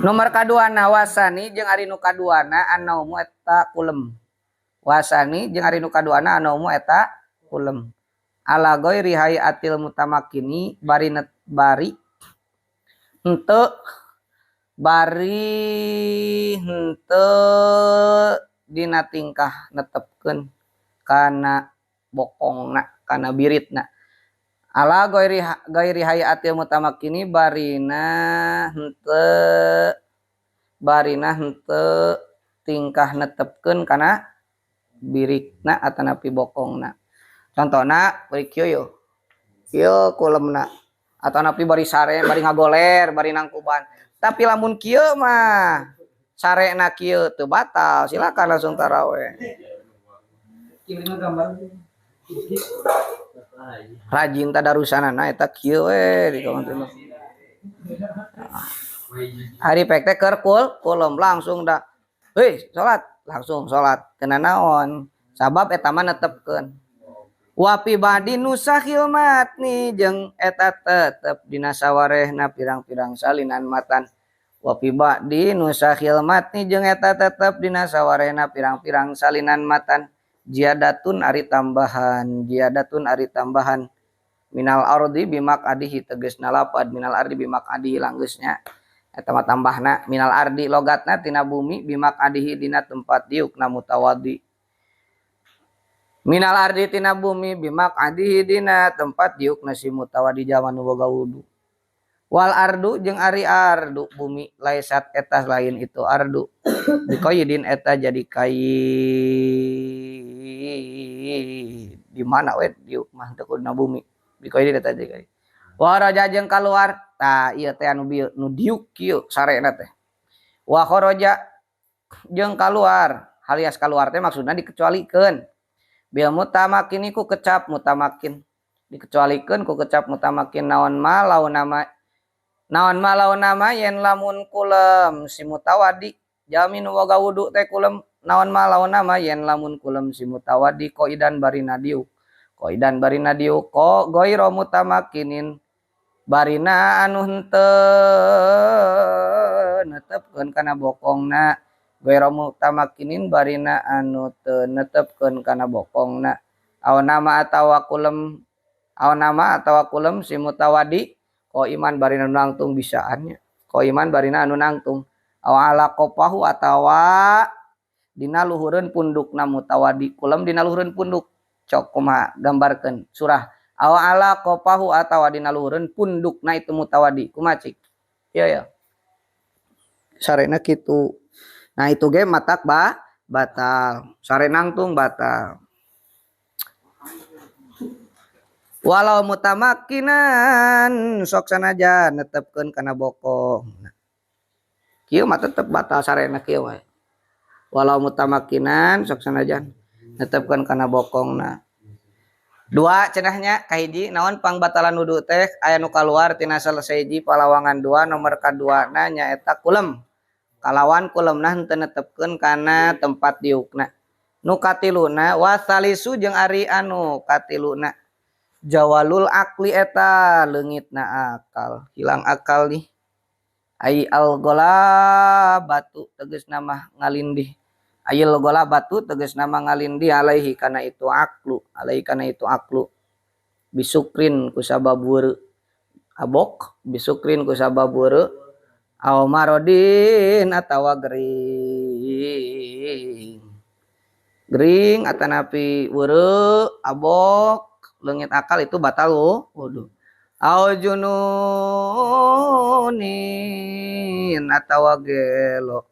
Nomor kaduana wasani jeung ari nu kaduana anaumu eta kulem. Wasani jeung ari nu kaduana anaumu eta kulem. Ala ghairi hayatil mutamakkini bari bari henteu bari henteu dina tingkah netepkeun kana bokongna kana biritna. Ala ghairi hayatil mutamakkini barina henteu tingkah netepkeun kana birikna atanapi bokongna. Contohna bari kieu yo. Kieu kulemna atanapi bari sare bari ngagoler bari nangkuban. Tapi lamun kieu mah sarena kieu teu batal, silakan langsung taraweh. Rajin tadarusanana eta kieu we di kawan teh. Ari pek teh keur kulem langsung da. Heuy, salat, langsung salat. Teu nanaon. Sabab eta mah netepkeun. Wa fi ba'di nusakhil matni jeung eta tetep dina sawarehna pirang-pirang salinan matan. Wa fi ba'di nusakhil matni jeung eta tetep dina sawarehna pirang-pirang salinan matan. Ziyadatun ari tambahan, ziyadatun ari tambahan minal ardi bimak adihi tegasna lapad minal ardi bimak adihi langgeusnya eta mah tambahna minal ardi logatna tina bumi bimak adihi dina tempat diukna mutawaddi. Minal ardi tina bumi bimak adihi dina tempat diukna si mutawaddi jalma nu boga wudu. Wal ardu jeung ari ardu bumi laisat eta lain itu ardu dikoyidin eta jadi kai di mana we diuk mah teu kuduna bumi dikoyidin eta jadi kai. Wa raja jeung kaluar tah ieu teh anu bieu nu diuk kieu sarena teh. Wa kharaja jeung kaluar alias kaluar teh maksudna dikecualikeun bil mutamakin ku kecap mutamakin dikecualikeun ku kecap mutamakin naon ma launa ma naon ma launa ma yen lamun kulem si mutawadi jalmi nu boga wudu teh kulem naon ma launa ma yen lamun kulem si mutawadi qaidan barina diuk qaidan barina diuk ko ghaira mutamakinin barina anu henteu netepkeun kana bokongna ghaira mutamakinin barina anu teu netepkeun kana bokongna aw nama atawa kulem aw nama atawa kulem si mutawadi ko iman barina anu nangtung bisaannya ko iman barina anu nangtung aw ala qofahu atawa dina luhureun pundukna mutawadi kulem dina luhureun punduk cok kumaha gambarkeun surah aw ala qofahu atawa dina luhureun pundukna itu mutawadi kumaha cik ieu ya sarena kitu. Nah itu ge matak batal sare nangtung batal. Walau mutamakinan sok sanajan netepkeun kana bokong. Nah, kieu mah tetep batal sarena kieu wae. Walau mutamakinan sok sanajan netepkeun kana bokongna. Dua cenahnya kahiji naon pangbatalan wudu teh aya nu kaluar tina selesai hiji palawangan dua nomor kaduana nyaeta kulem. Kalawan kulemna henteu netepkeun kana tempat diukna. Nu katiluna wasalisu jeung ari anu katiluna jawalul akli eta leungitna akal, hilang akal nih. Ai al ghalabatu tegasna mah ngalindih. Ayil ghalabatu tegasna mah ngalindih alaihi kana itu aklu, alaihi kana itu aklu. Bisukrin kusabab weureu. Abok bisukrin kusabab weureu. Aw marodin atawa gering. Gering atanapi weureu abok leungit akal itu batal wudu. Aw jununin atawa gelo.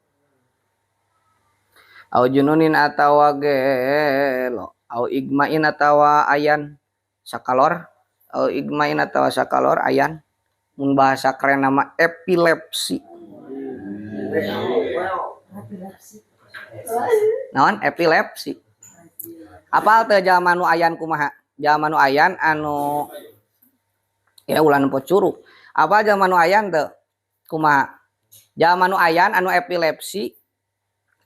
Aw jununin atawa gelo. Aw igmain atawa ayan sakalor. Aw igmain atawa sakalor ayan. Mun bahasa keren nama epilepsi. Naon epilepsi? Apal teu jalma nu ayan kumaha? Jalma nu ayan anu ya ulah nempo curug. Apa jalma nu ayan teu kumaha? Jalma nu ayan anu epilepsi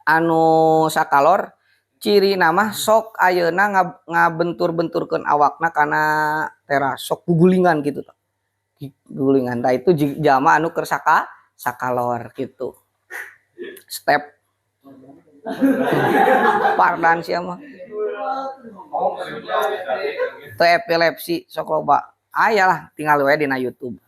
anu sakalor ciri nama sok ayeuna ngabentur-benturkeun awakna kana teras sok gugulingan gitu tah. Gugulingan tah itu jalma anu keur sakalor gitu. Step. Pardan sia mah. Teu epilepsi sok loba. Aya lah tinggal we dina YouTube.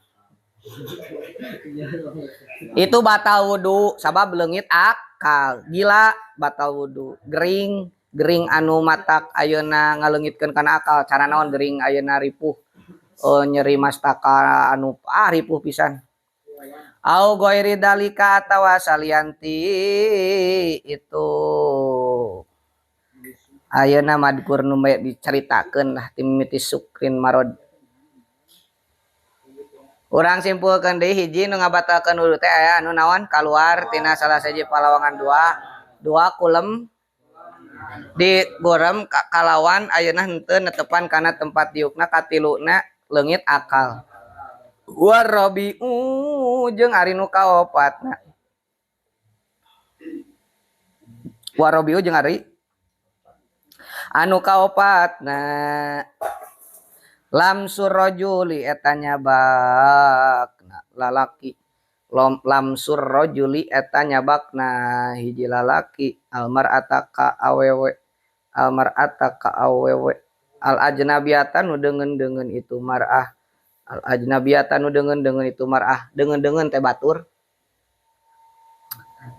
Itu batal wudu sabab leungit akal. Gila batal wudu. Gering, gering anu matak ayeuna ngaleungitkeun kana akal. Cara naon gering ayeuna ripuh nyeri mastaka anu ripuh pisan. Au ghairi dalika atawa salianti itu. Ayeuna madkur nu dicaritakeun lah timimiti sukrin marod. Urang simpulkeun deui hiji nu ngabatalkeun wudu teh aya anu naon kaluar tina salah sahiji palawangan dua kulem digorem kalawan ayeuna henteu netepan kana tempat diukna katiluna leungit akal. Warabi'u jeung ari nu kaopatna. Warabi'u jeung ari anu kaopatna. Lamsur rajuli eta nyabakna lalaki. Lamsur rajuli eta nyabakna hiji lalaki almar'ata ka awewe. Almar'ata ka awewe. Al ajnabiyata nu deungeun-deungeun itu mar'ah. Al ajnabiyata nu deungeun-deungeun itu mar'ah. Deungeun-deungeun teh batur.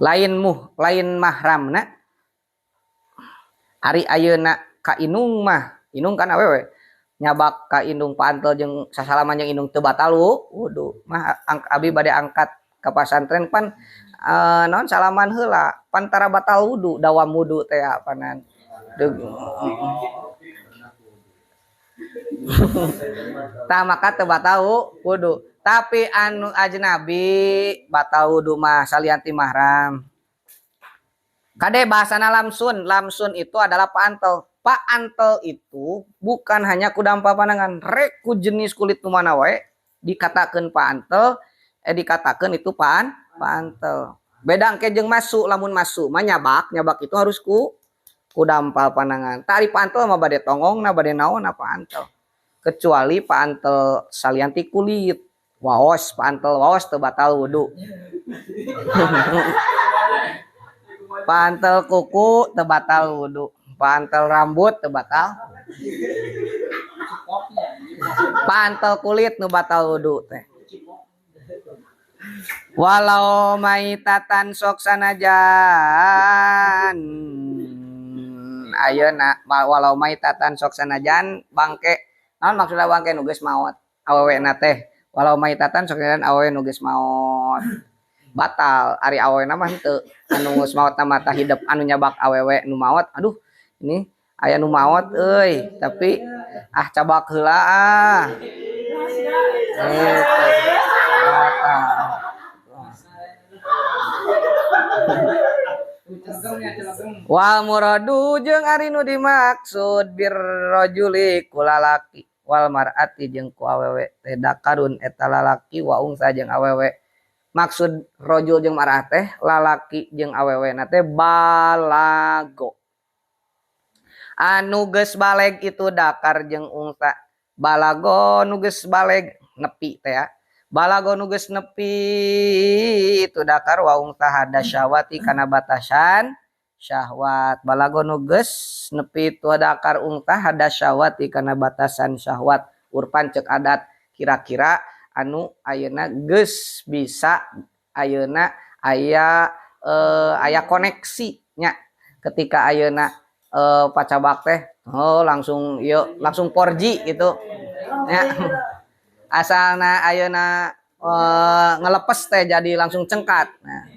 Lain muh, lain mahramna. Ari ayeuna ka inung mah, inung kan awewe. Nyabak ka indung paantel jeung sasalaman jeung indung teu batal wudu mah abi bade angkat ka pasantren pan naon salaman heula pan tara batal wudu dawam wudu teh apanan tah maka teu batal wudu tapi anu ajnabi batal wudu mah salianti mahram kade bahasana lamsun lamsun itu adalah paantel. Paantel itu bukan hanya kudampa panangan, rek ku jenis kulit nu mana wae dikatakeun paantel, dikatakeun itu paantel. Beda engke jeung masuk, lamun masuk mah nyabak, nyabak itu harus ku dampal panangan. Tari paantel mah bade tongongna, bade naonna paantel. Kecuali paantel salianti kulit, waos, paantel waos teu batal wudu. Paantel kuku teu batal wudu. Paantel rambut teu batal. Paantel kulit nu batal wudu teh. Walau maitatan sok sanajan ayeuna walau maitatan sok sanajan bangke. Naon maksudna bangke nu geus maot? Awewena teh. Walau maitatan sok sanajan awewe nu geus maot. Batal ari awewena mah henteu. Anu geus maot na mata hidep anu nyabak awewe nu maot. Aduh, ini aya nu maot euy, tapi ah cabak heula ah. Wal muradu jeung ari nu dimaksud birrajuli ku lalaki wal mar'ati jeung ku awewe teh dakarun eta lalaki wa unsa jeung awewe. Maksud rajul jeung mar'ah teh lalaki jeung awewe na teh balago. Anu geus baleg itu dakar jeung unsa. Balago nu geus baleg nepi teh ya. Balago nu geus nepi itu dakar wa unsa hada syahwati kana batasan syahwat. Balago nu geus nepi itu dakar unsa hada syahwati kana batasan syahwat. Urpan ceuk adat kira-kira anu ayeuna geus bisa ayeuna aya aya koneksi nya ketika ayeuna pacabak teh oh langsung yuk langsung 4G gitu ya. Asalna ayeuna ngelepes teh jadi langsung cengkat. Nah.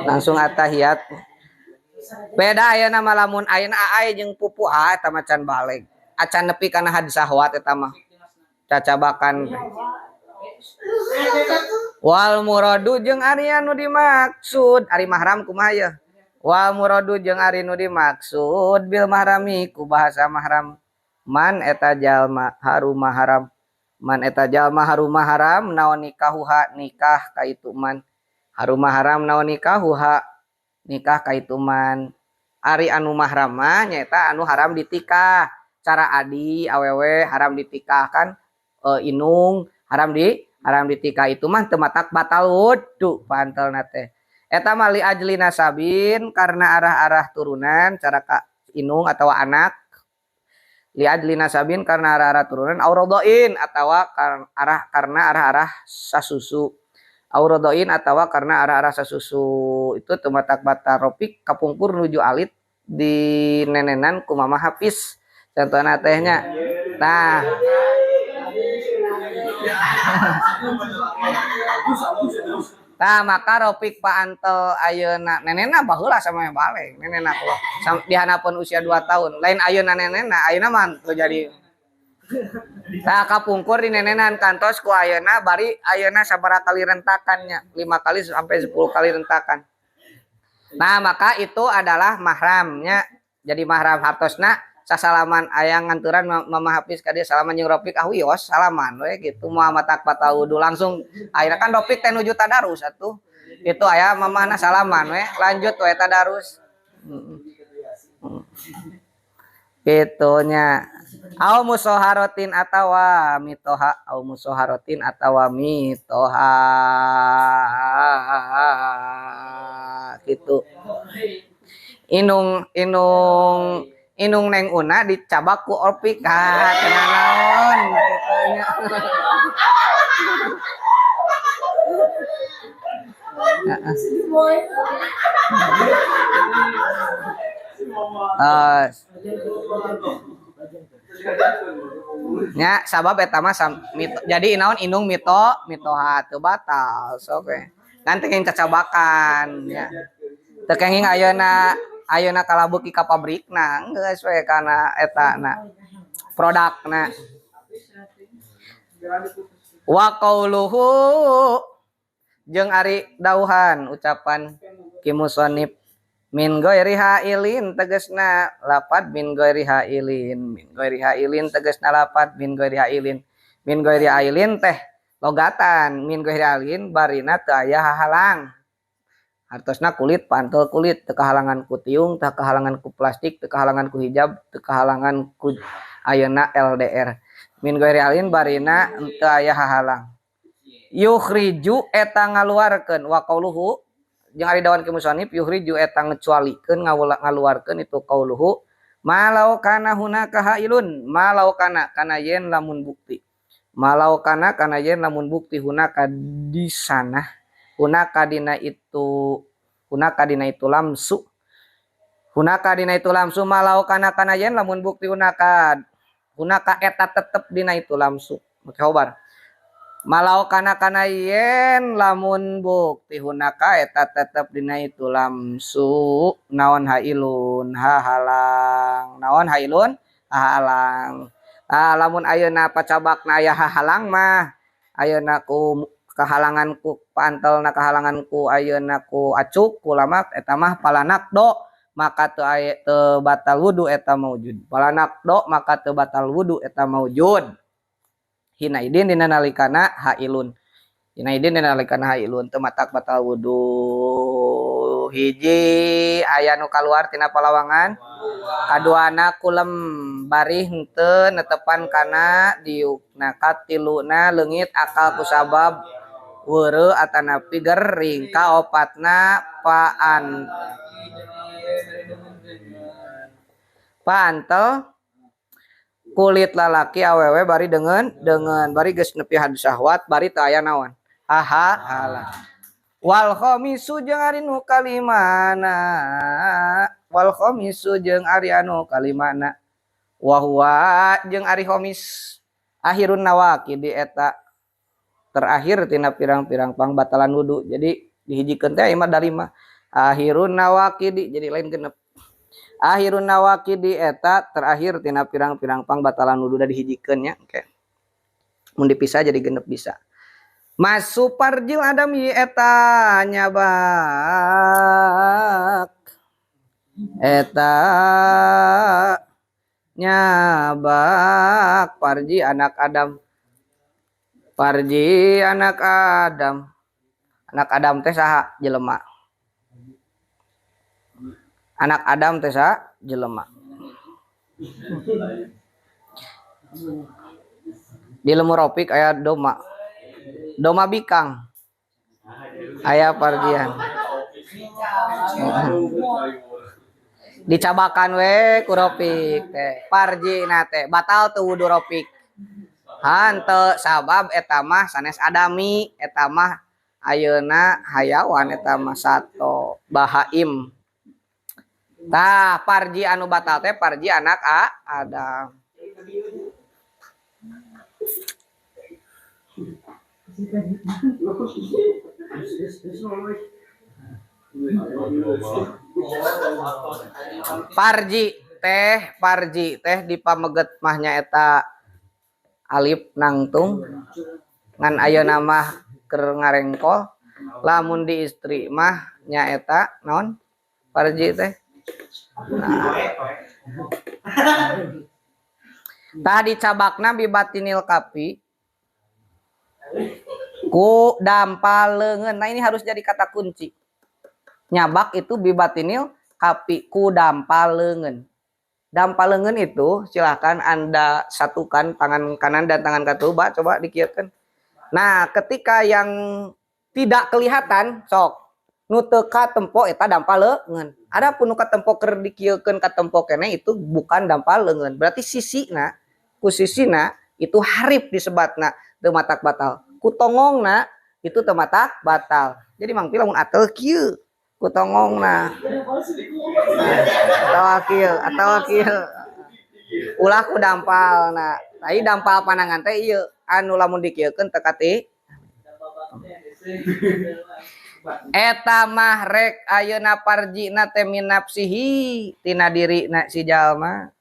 Langsung atahiyat. Beda ayeuna mah lamun ayeuna aai jeung pupu eta mah can baleg. Acan nepi kana had syahwat eta mah. Cacabakan. Wal muradu jeung ari anu dimaksud ari mahram kumaha ye? Wal muradu jeung ari nu dimaksud bil mahrami ku bahasa mahram. Man eta jalma haruma haram. Man eta jalma haruma haram naon nikahuha nikah ka itu man. Haruma haram naon nikahuha nikah ka itu man. Ari anu mahram mah nyaeta anu haram ditikah. Cara adi awewe haram ditikah kan inung haram ditikah itu mah teu matak batal wudu pantelna teh. Eta mah li ajli nasabin karena arah-arah turunan cara ka inung atawa anak. Li ajli nasabin karena arah-arah turunan aurodoin atawa arah karena arah-arah sasusu. Aurodoin atawa karena arah-arah sasusu itu teu matak batal Ropik kapungkur nuju alit di nenenan ku Mama Hafiz. Contohna teh nya. Nah. Nah, maka Ropik paantel ayeuna nenena baheula sama yang balik nenena di hanapeun usia 2 tahun lain ayeuna nenena ayeuna mah teu jadi. Nah, kapungkur di nenenan kantos ku ayeuna bari ayeuna sabaraha kali rentakannya 5 kali sampai 10 kali rentakan. Nah, maka itu adalah mahramnya. Jadi mahram hartosna sasalaman aya nganturan Mama Hafiz ka dieu salaman jeung Ropik ah wios salaman we gitu moal matak batal wudu langsung ayeuna kan Ropik teh nuju tadarus atuh. Itu aya mamahna salaman we lanjut we tadarus. Kitu nya. Au musoharotin atawa mitoha, au musoharotin atawa mitoha gitu. Inung inung inung neng una dicabak ku Opik ah cenah naon kitu nya. Nya sabab eta mah jadi naon inung mito mitoha teu batal sok we. Ngan teu kenging cacabakan nya. Teu kenging ayeuna ayeuna kalabeuki ka pabrikna geus we kana etana produkna. Wa qauluhu jeung ari dauhan ucapan ki musannif min ghairi hailin tegasna lapad min ghairi hailin min ghairi hailin tegasna lapad min ghairi hailin min ghairi hailin teh logatan min ghairi hailin barina teu aya hahalang. Hartosna kulit pantul kulit teu kahalangan ku tiung teu kahalangan ku plastik teu kahalangan ku hijab teu kahalangan ku ayeuna LDR min ghairi hailin barina teu aya hahalang. Yukhriju eta ngaluarkeun wa qauluhu jeung ari dawan ki musannif yukhriju eta ngecualikeun ngaluarkeun itu qauluhu malau kana hunaka hailun malau kana kana yen lamun bukti malau kana kana yen lamun bukti hunaka di sana hunaka dina itu hunaka dina itu lamsu hunaka dina itu lamsu malau kana kana yen lamun bukti hunaka hunaka eta tetep dina itu lamsu make khobar malau kana kana yen lamun bukti hunaka eta tetep dina itu lamsu naon hailun hahalang naon hailun hahalang. Ah lamun ayeuna pacabakna aya hahalang mah ayeuna ku kahalangan ku pantelna kahalangan ku ayeuna ku acuk ku lamak eta mah palanakdo maka teu aya teu batal wudu eta maujud palanakdo maka teu batal wudu eta maujud hina idin dina nalikana hailun hina idin dina nalikana hailun teu matak batal wudu. Hiji aya nu kaluar tina palawangan kaduana kulem bari henteu netepan kana diukna katiluna leungit akal kusabab weureu atanapi gering kaopatna paan pantel kulit lalaki awewe bari dengan bari geus nepi had syahwat bari teu aya naon haha halah. Wal khamisu jeung ari nu kalimana wal khamisu jeung ari anu kalimana wa huwa jeung ari khamis akhirun nawaqi di eta terakhir tina pirang-pirang pangbatalan wudu. Jadi dihijikeun teh mah dari mah akhirun nawaqidi jadi lain genep akhirun nawaqidi eta terakhir tina pirang-pirang pangbatalan wudu da dihijikeun nya. Oke. Mun dipisah jadi genep bisa. Masu parjil adam ye eta nyabak eta nyabak parji anak Adam parji anak Adam anak Adam teh saha jelema anak Adam teh saha jelema di lemur Ropik aya doma doma bikang aya parjian. Dicabakan we ku Ropik teh. Parjina teh batal teu wudu Ropik. Hanteu sabab eta mah sanes adami, eta mah ayeuna hayawan eta mah sato bahaim. Tah parji anu batal teh parji anak Adam. Parji teh di pameget mah nyaeta alif nangtung ngan ayeuna mah keur ngarengkol lamun di istri mah nyaeta naon parji teh. Nah. Tah dicabakna bibatinil kapi ku dampal leungeun. Nah ini harus jadi kata kunci. Nyabak itu bibatinil kapi ku dampal leungeun. Dampal leungeun itu silahkan Anda satukan tangan kanan dan tangan katuba, coba dikieukeun. Nah, ketika yang tidak kelihatan sok nu teu katempo eta dampal leungeun. Adapun nu katempo keur dikieukeun katempo keneh itu bukan dampal leungeun. Berarti sisina ku sisina itu harip disebatna teu matak batal. Ku tongongna itu teu matak batal. Jadi Mang Pi lamun atel kieu ku tongongna. Atawa kieu, atawa kieu. Ulah ku dampalna. Ai dampal panangan teh ieu anu lamun dikieukeun teu kati. Eta mah rek ayeuna parjina teh minafsihi tina dirina si jalma.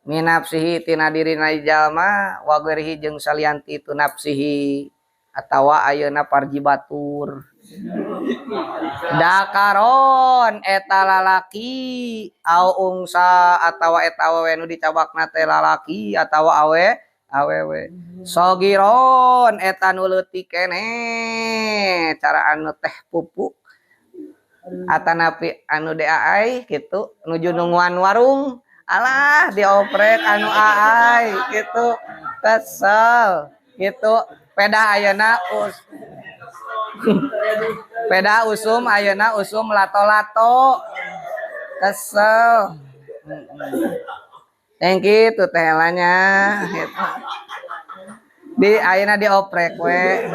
Minafsihi tina dirina jalma wa ghairihi jeung salianti tu nafsihi atawa ayeuna parji batur. Dakaron eta lalaki au ungsa atawa eta awewe nu dicabakna teh lalaki atawa awewe. Sogiron eta nu leutik keneh cara anu teh pupu atanapi anu DAI kitu nuju nungguan warung alah dioprek anu aai kitu kesel kitu peda ayeuna us peda usum ayeuna usum lato-lato kesel. Yang kitu teh elanya gitu. Di ayeuna dioprek we.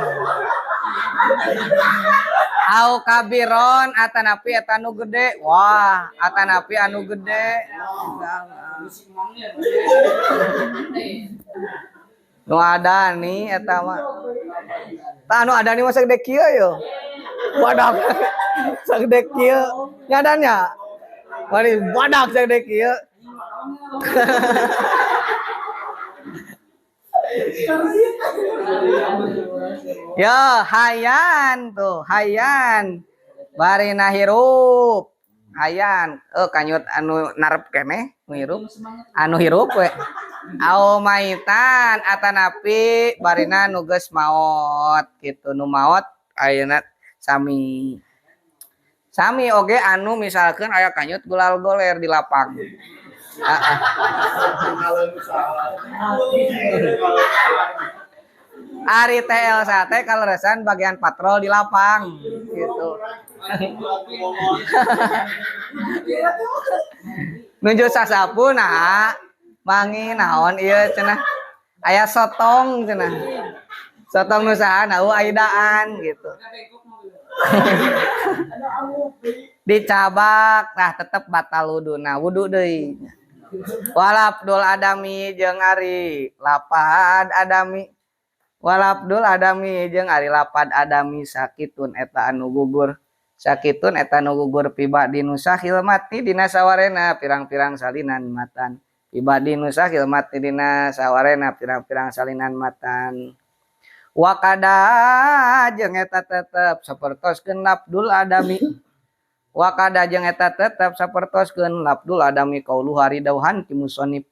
Au kabiron atanapi eta nu gede. Wah, atanapi anu gede. Nu ada nih eta mah. Tah anu ada nih mah sagede kieu yo. Badak. Sagede kieu. Nyadannya. Mari badak sagede kieu. Ya, hayan tuh, hayan. Barina hirup. Hayan, kanyut anu narep keneh, hirup. Anu hirup we. Au maitan atanapi barina nu geus maot kitu, nu maot ayeuna sami. Sami oge anu misalkeun aya kanyut gulal goler di lapang. Ari TL sate kaleresan bagian patrol di lapang gitu. Nuju sasapu nah mangi naon ieu cenah aya sotong cenah. Sotong nu saha nau aidaan gitu. Dicabak nah tetep batal wuduna, wudu deui. Walabdul adami jeung ari lapad adami. Walabdul adami jeung ari lapad adami sakitun eta anu gugur. Sakitun eta anu gugur piba dinusahil mati dina sawarena pirang-pirang salinan matan. Piba dinusahil mati dina sawarena pirang-pirang salinan matan. Wakada jeung eta tetep sapertoskeun labdul adami. Wakada jeung eta tetep sapertoskeun labdul adami qauluhu ari dauhan ki musonib.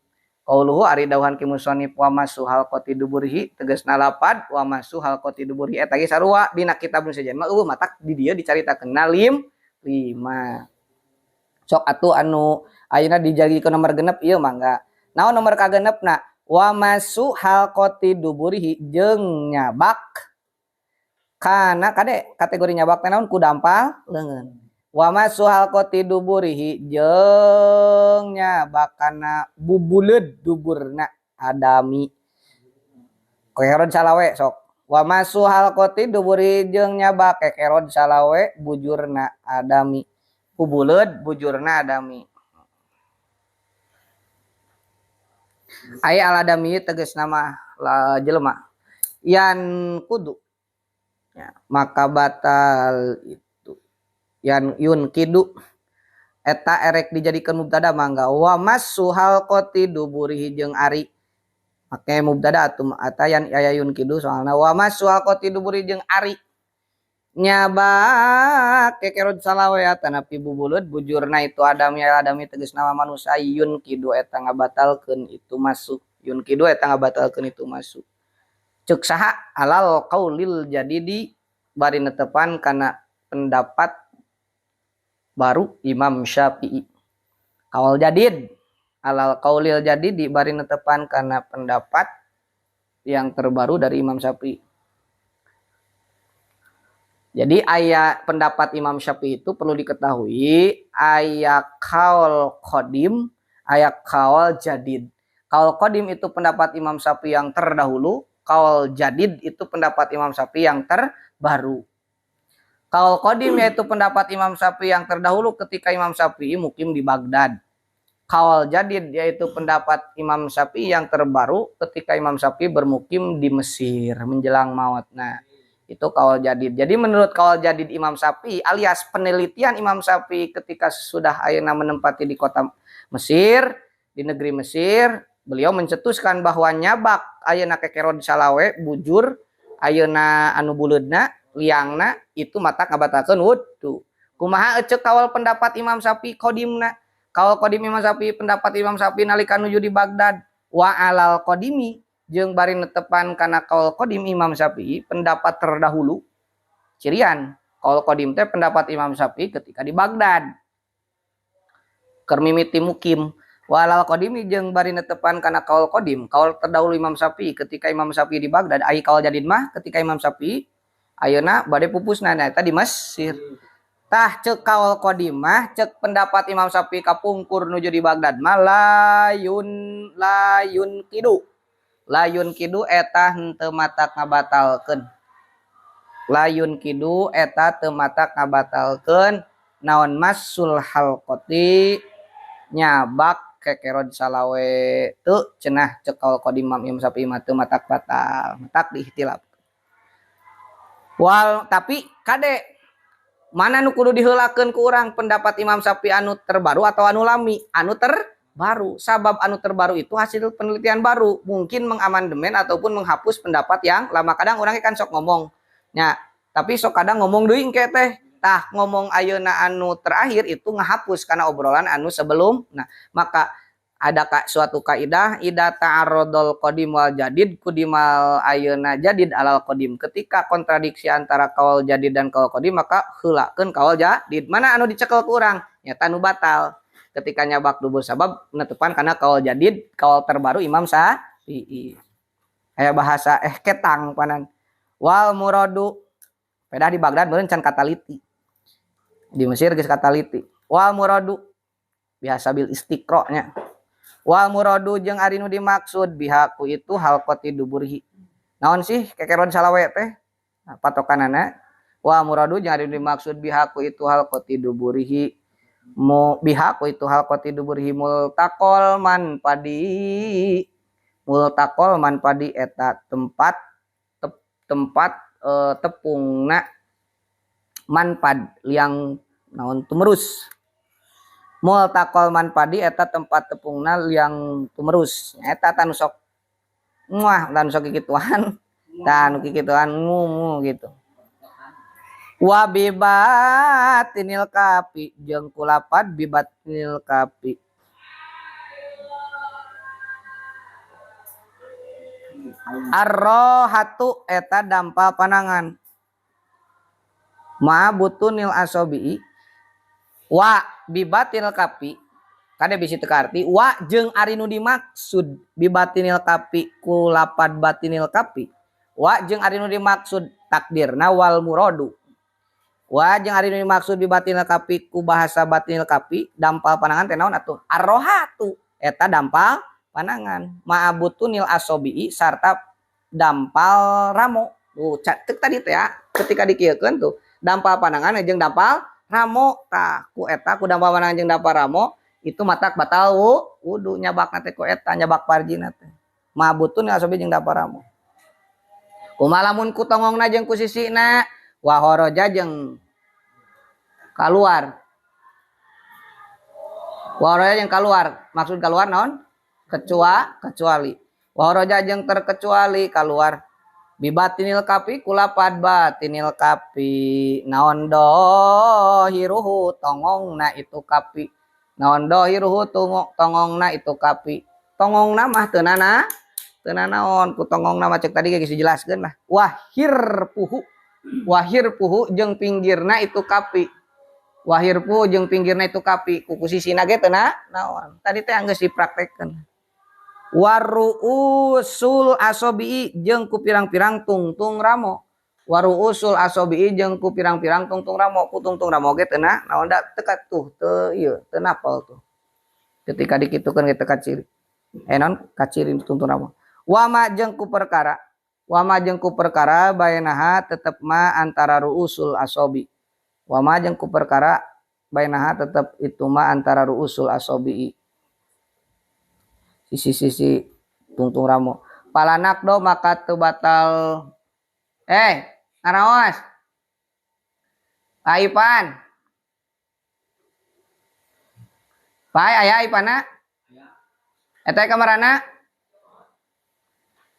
Qauluhu ari dauhan ki musonib wa masuhal qati duburihi tegasna lapad wa masuhal qati duburihi eta ge sarua dina kitab nu sejen mah eueuh matak di dieu dicaritakeun lim 5. Sok atuh anu ayeuna dijagikeun nomor genep ieu mangga. Naon nomor kagenepna? Wa masuhal qati duburihi jeung nyabak kana kade kategori nyabak teh naon ku dampal leungeun. Wa masu halqati duburihi jeung nyabakana bubuleud duburna adami. Kekerod salawe sok. Wa masu halqati duburihi jeung nyabak kekerod salawe bujurna adami. Bubuleud bujurna adami. Aya al adami tegasna mah jelema. Yan kudu ya, maka batal itu. Yan yun kidu eta erek dijadikan mubtada mangga wa masu halqati duburihi jeung ari make mubtada atuh eta yan aya yun kidu soalna wa masu halqati duburihi jeung ari nyabak kekerod salawe atanapi bubuleud bujurna itu adami adami tegasna manusia yun kidu eta ngabatalkeun itu masuk yun kidu eta ngabatalkeun itu masuk ceuk saha alal qaulil jadidi bari netepan kana pendapat baru Imam Syafi'i. Qaul jadid alal qaulil jadidi bari netepan kana pendapat yang terbaru dari Imam Syafi'i. Jadi aya pendapat Imam Syafi'i itu perlu diketahui aya qaul qadim, aya qaul jadid. Qaul qadim itu pendapat Imam Syafi'i yang terdahulu, qaul jadid itu pendapat Imam Syafi'i yang terbaru. Qaul qadim yaitu pendapat Imam Syafi'i yang terdahulu ketika Imam Syafi'i mukim di Baghdad. Qaul jadid yaitu pendapat Imam Syafi'i yang terbaru ketika Imam Syafi'i bermukim di Mesir menjelang maut. Nah, itu qaul jadid. Jadi menurut qaul jadid Imam Syafi'i alias penelitian Imam Syafi'i ketika sudah ayeuna menempati di kota Mesir, di negeri Mesir, beliau mencetuskan bahwa nyabak ayeuna kekerod salawe bujur ayeuna anu buleudna liangna itu mata ngabatalkeun wudu. Kumaha eceuk kaul pendapat Imam Syafi'i qadimna? Kaul qadim Imam Syafi'i pendapat Imam Syafi'i nalika nuju di Baghdad wa alal qadimi jeung bari netepan kana kaul qadim Imam Syafi'i pendapat terdahulu. Cirian kaul qadim teh pendapat Imam Syafi'i ketika di Baghdad. Keur mimiti mukim. Wa alal qadimi jeung bari netepan kana kaul qadim, kaul terdahulu Imam Syafi'i ketika Imam Syafi'i di Baghdad, ai kaul jadid mah ketika Imam Syafi'i ayeuna bade pupusna na eta di Mesir. Tah ceuk kaul qadim mah ceuk pendapat Imam Syafi'i kapungkur nuju di Baghdad mah layun kidu. Layun kidu eta henteu matak ngabatalkeun. Layun kidu eta teu matak ngabatalkeun naon masul halqati nyabak kekerod salawe teu cenah ceuk kaul qadim Imam Syafi'i mah teu matak batal, matak diikhtilaf. Wal tapi kade mana nu kudu diheulakeun ku urang pendapat Imam Syafi'i anu terbaru atau anu lami? Anu terbaru. Sabab anu terbaru itu hasil penelitian baru, mungkin mengamandemen ataupun menghapus pendapat yang lama. Kadang urang kan sok ngomong nya, tapi sok kadang ngomong deui engke teh. Tah ngomong ayeuna anu terakhir itu ngehapus karena obrolan anu sebelum. Nah, maka ada suatu kaidah ida ta'arradul qadim wal jadid kudimal ayeuna jadid alal qadim. Ketika kontradiksi antara kaul jadid dan kaul qadim maka heulakeun kaul jadid. Mana anu dicekel ku urang? Nyata anu batal. Ketika nyabak dubur sabab netepan karena kaul jadid, kaul terbaru Imam Syafi'i. Aya bahasa ketang panan. Wal muradu pedah di Baghdad meureun can kataliti. Di Mesir geus kataliti. Wal muradu biasa bil istiqra nya. Wal muradu jeung ari nu dimaksud bihaku itu halqati duburihi. Naon sih kekeron salawe teh? Nah, patokanana wal muradu jeung ari nu dimaksud bihaku itu halqati duburihi. Mu bihaku itu halqati duburihi multaqol man padi. Multaqol man padi eta tempat tepungna manpad liang naon tumerus. Multaqol manpadi eta tempat tepungna liang tumerus. Eta tanu sok muah tanu sok kikituan. Tanu kikituan ngumu gitu. Wa bibatinil kapi jeung kulapad bibatinil kapi. Arrohatu eta dampal panangan. Ma butunil asobi wa bibatinil kapi kade bisi teu kaarti wa jeung ari nu dimaksud bibatinil kapi kulapad batinil kapi wa jeung ari nu dimaksud takdirna wal muradu Wa jeung ari nu dimaksud bi batinil kapi ku bahasa batinil kapi dampal panangan teh naon atuh? Arrohatu eta dampal panangan ma'abutunil asobii sarta dampal ramo. Tuh cek tadi teh ya ketika dikieukeun tuh dampal panangan jeung dampal ramo tah ku eta ku dampal panangan jeung dampal ramo itu matak batal wudu nyabakna teh ku eta nyabak parjina teh ma'abutunil asobii jeung dampal ramo. Kumaha lamun ku tongongna jeung ku sisina wa kharaja jeung kaluar. Wa kharaja jeung kaluar, maksud kaluar naon? Kecuali. Wa kharaja jeung terkecuali kaluar bibatinil kapi kulapad batinil kapi naon dohiruhu tongongna itu kapi. Naon dohiruhu tongongna itu kapi. Tongongna mah teu nana teu nanaon ku tongongna mah cek tadi geus dijelaskeun lah. Wahirpuhu wahirpuhu jeung pinggirna itu kapi. Wahirpuhu jeung pinggirna itu kapi ku sisina ge teu naon. Tadi teh geus dipraktekkeun. Waruusul asobii jeung ku pirang-pirang tungtung ramo. Waruusul asobii jeung ku pirang-pirang tungtung ramo ku tungtung ramo ge teu naon da teu tuh teu ieu teu napel tuh. Ketika dikitukeun ge teu kaciri. Naon kaciri tungtung ramo. Wama jeung ku perkara wama jeung ku perkara bainaha tetep ma antara ruusul asobi. Wama jeung ku perkara bainaha tetep itu ma antara ruusul asobi. Sisi-sisi tungtung ramo. Palanak do maka teu batal. Ngaraos. Aipan. Pae aya Ipana? Eta kamarana?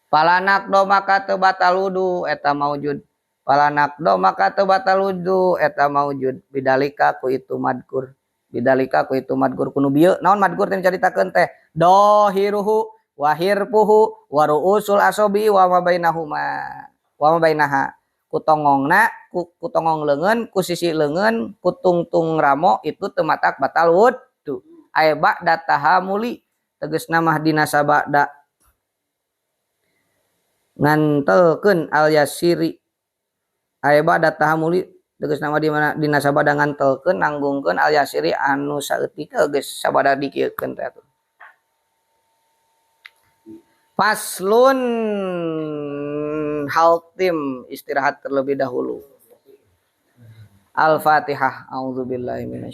Palanak do maka teu batal wudu eta maujud. Palanak do maka teu batal wudu eta maujud. Bidalika ku itu madkur. Bidalika ku itu madkur kuno bieu. Naon madkur teh dicaritakeun teh? Dohiruhu wahirpuhu waruusul asobi wa ma bainahuma. Wa ma bainaha. Ku tongongna, ku tongong leungeun, ku sisi leungeun, ku tungtung ramo itu teu matak batal wudu. Aya ba'da tahamuli tegasna mah dina sabada ngantelkeun al yasiri aya ba'da tahamuli tegasna mah dina sabada ngantelkeun nanggungkeun al yasiri anu saeutik geus sabada dikieukeun teh atuh. Faslun haltim istirahat terlebih dahulu. Al-Fatihah. A'udzubillahi minasy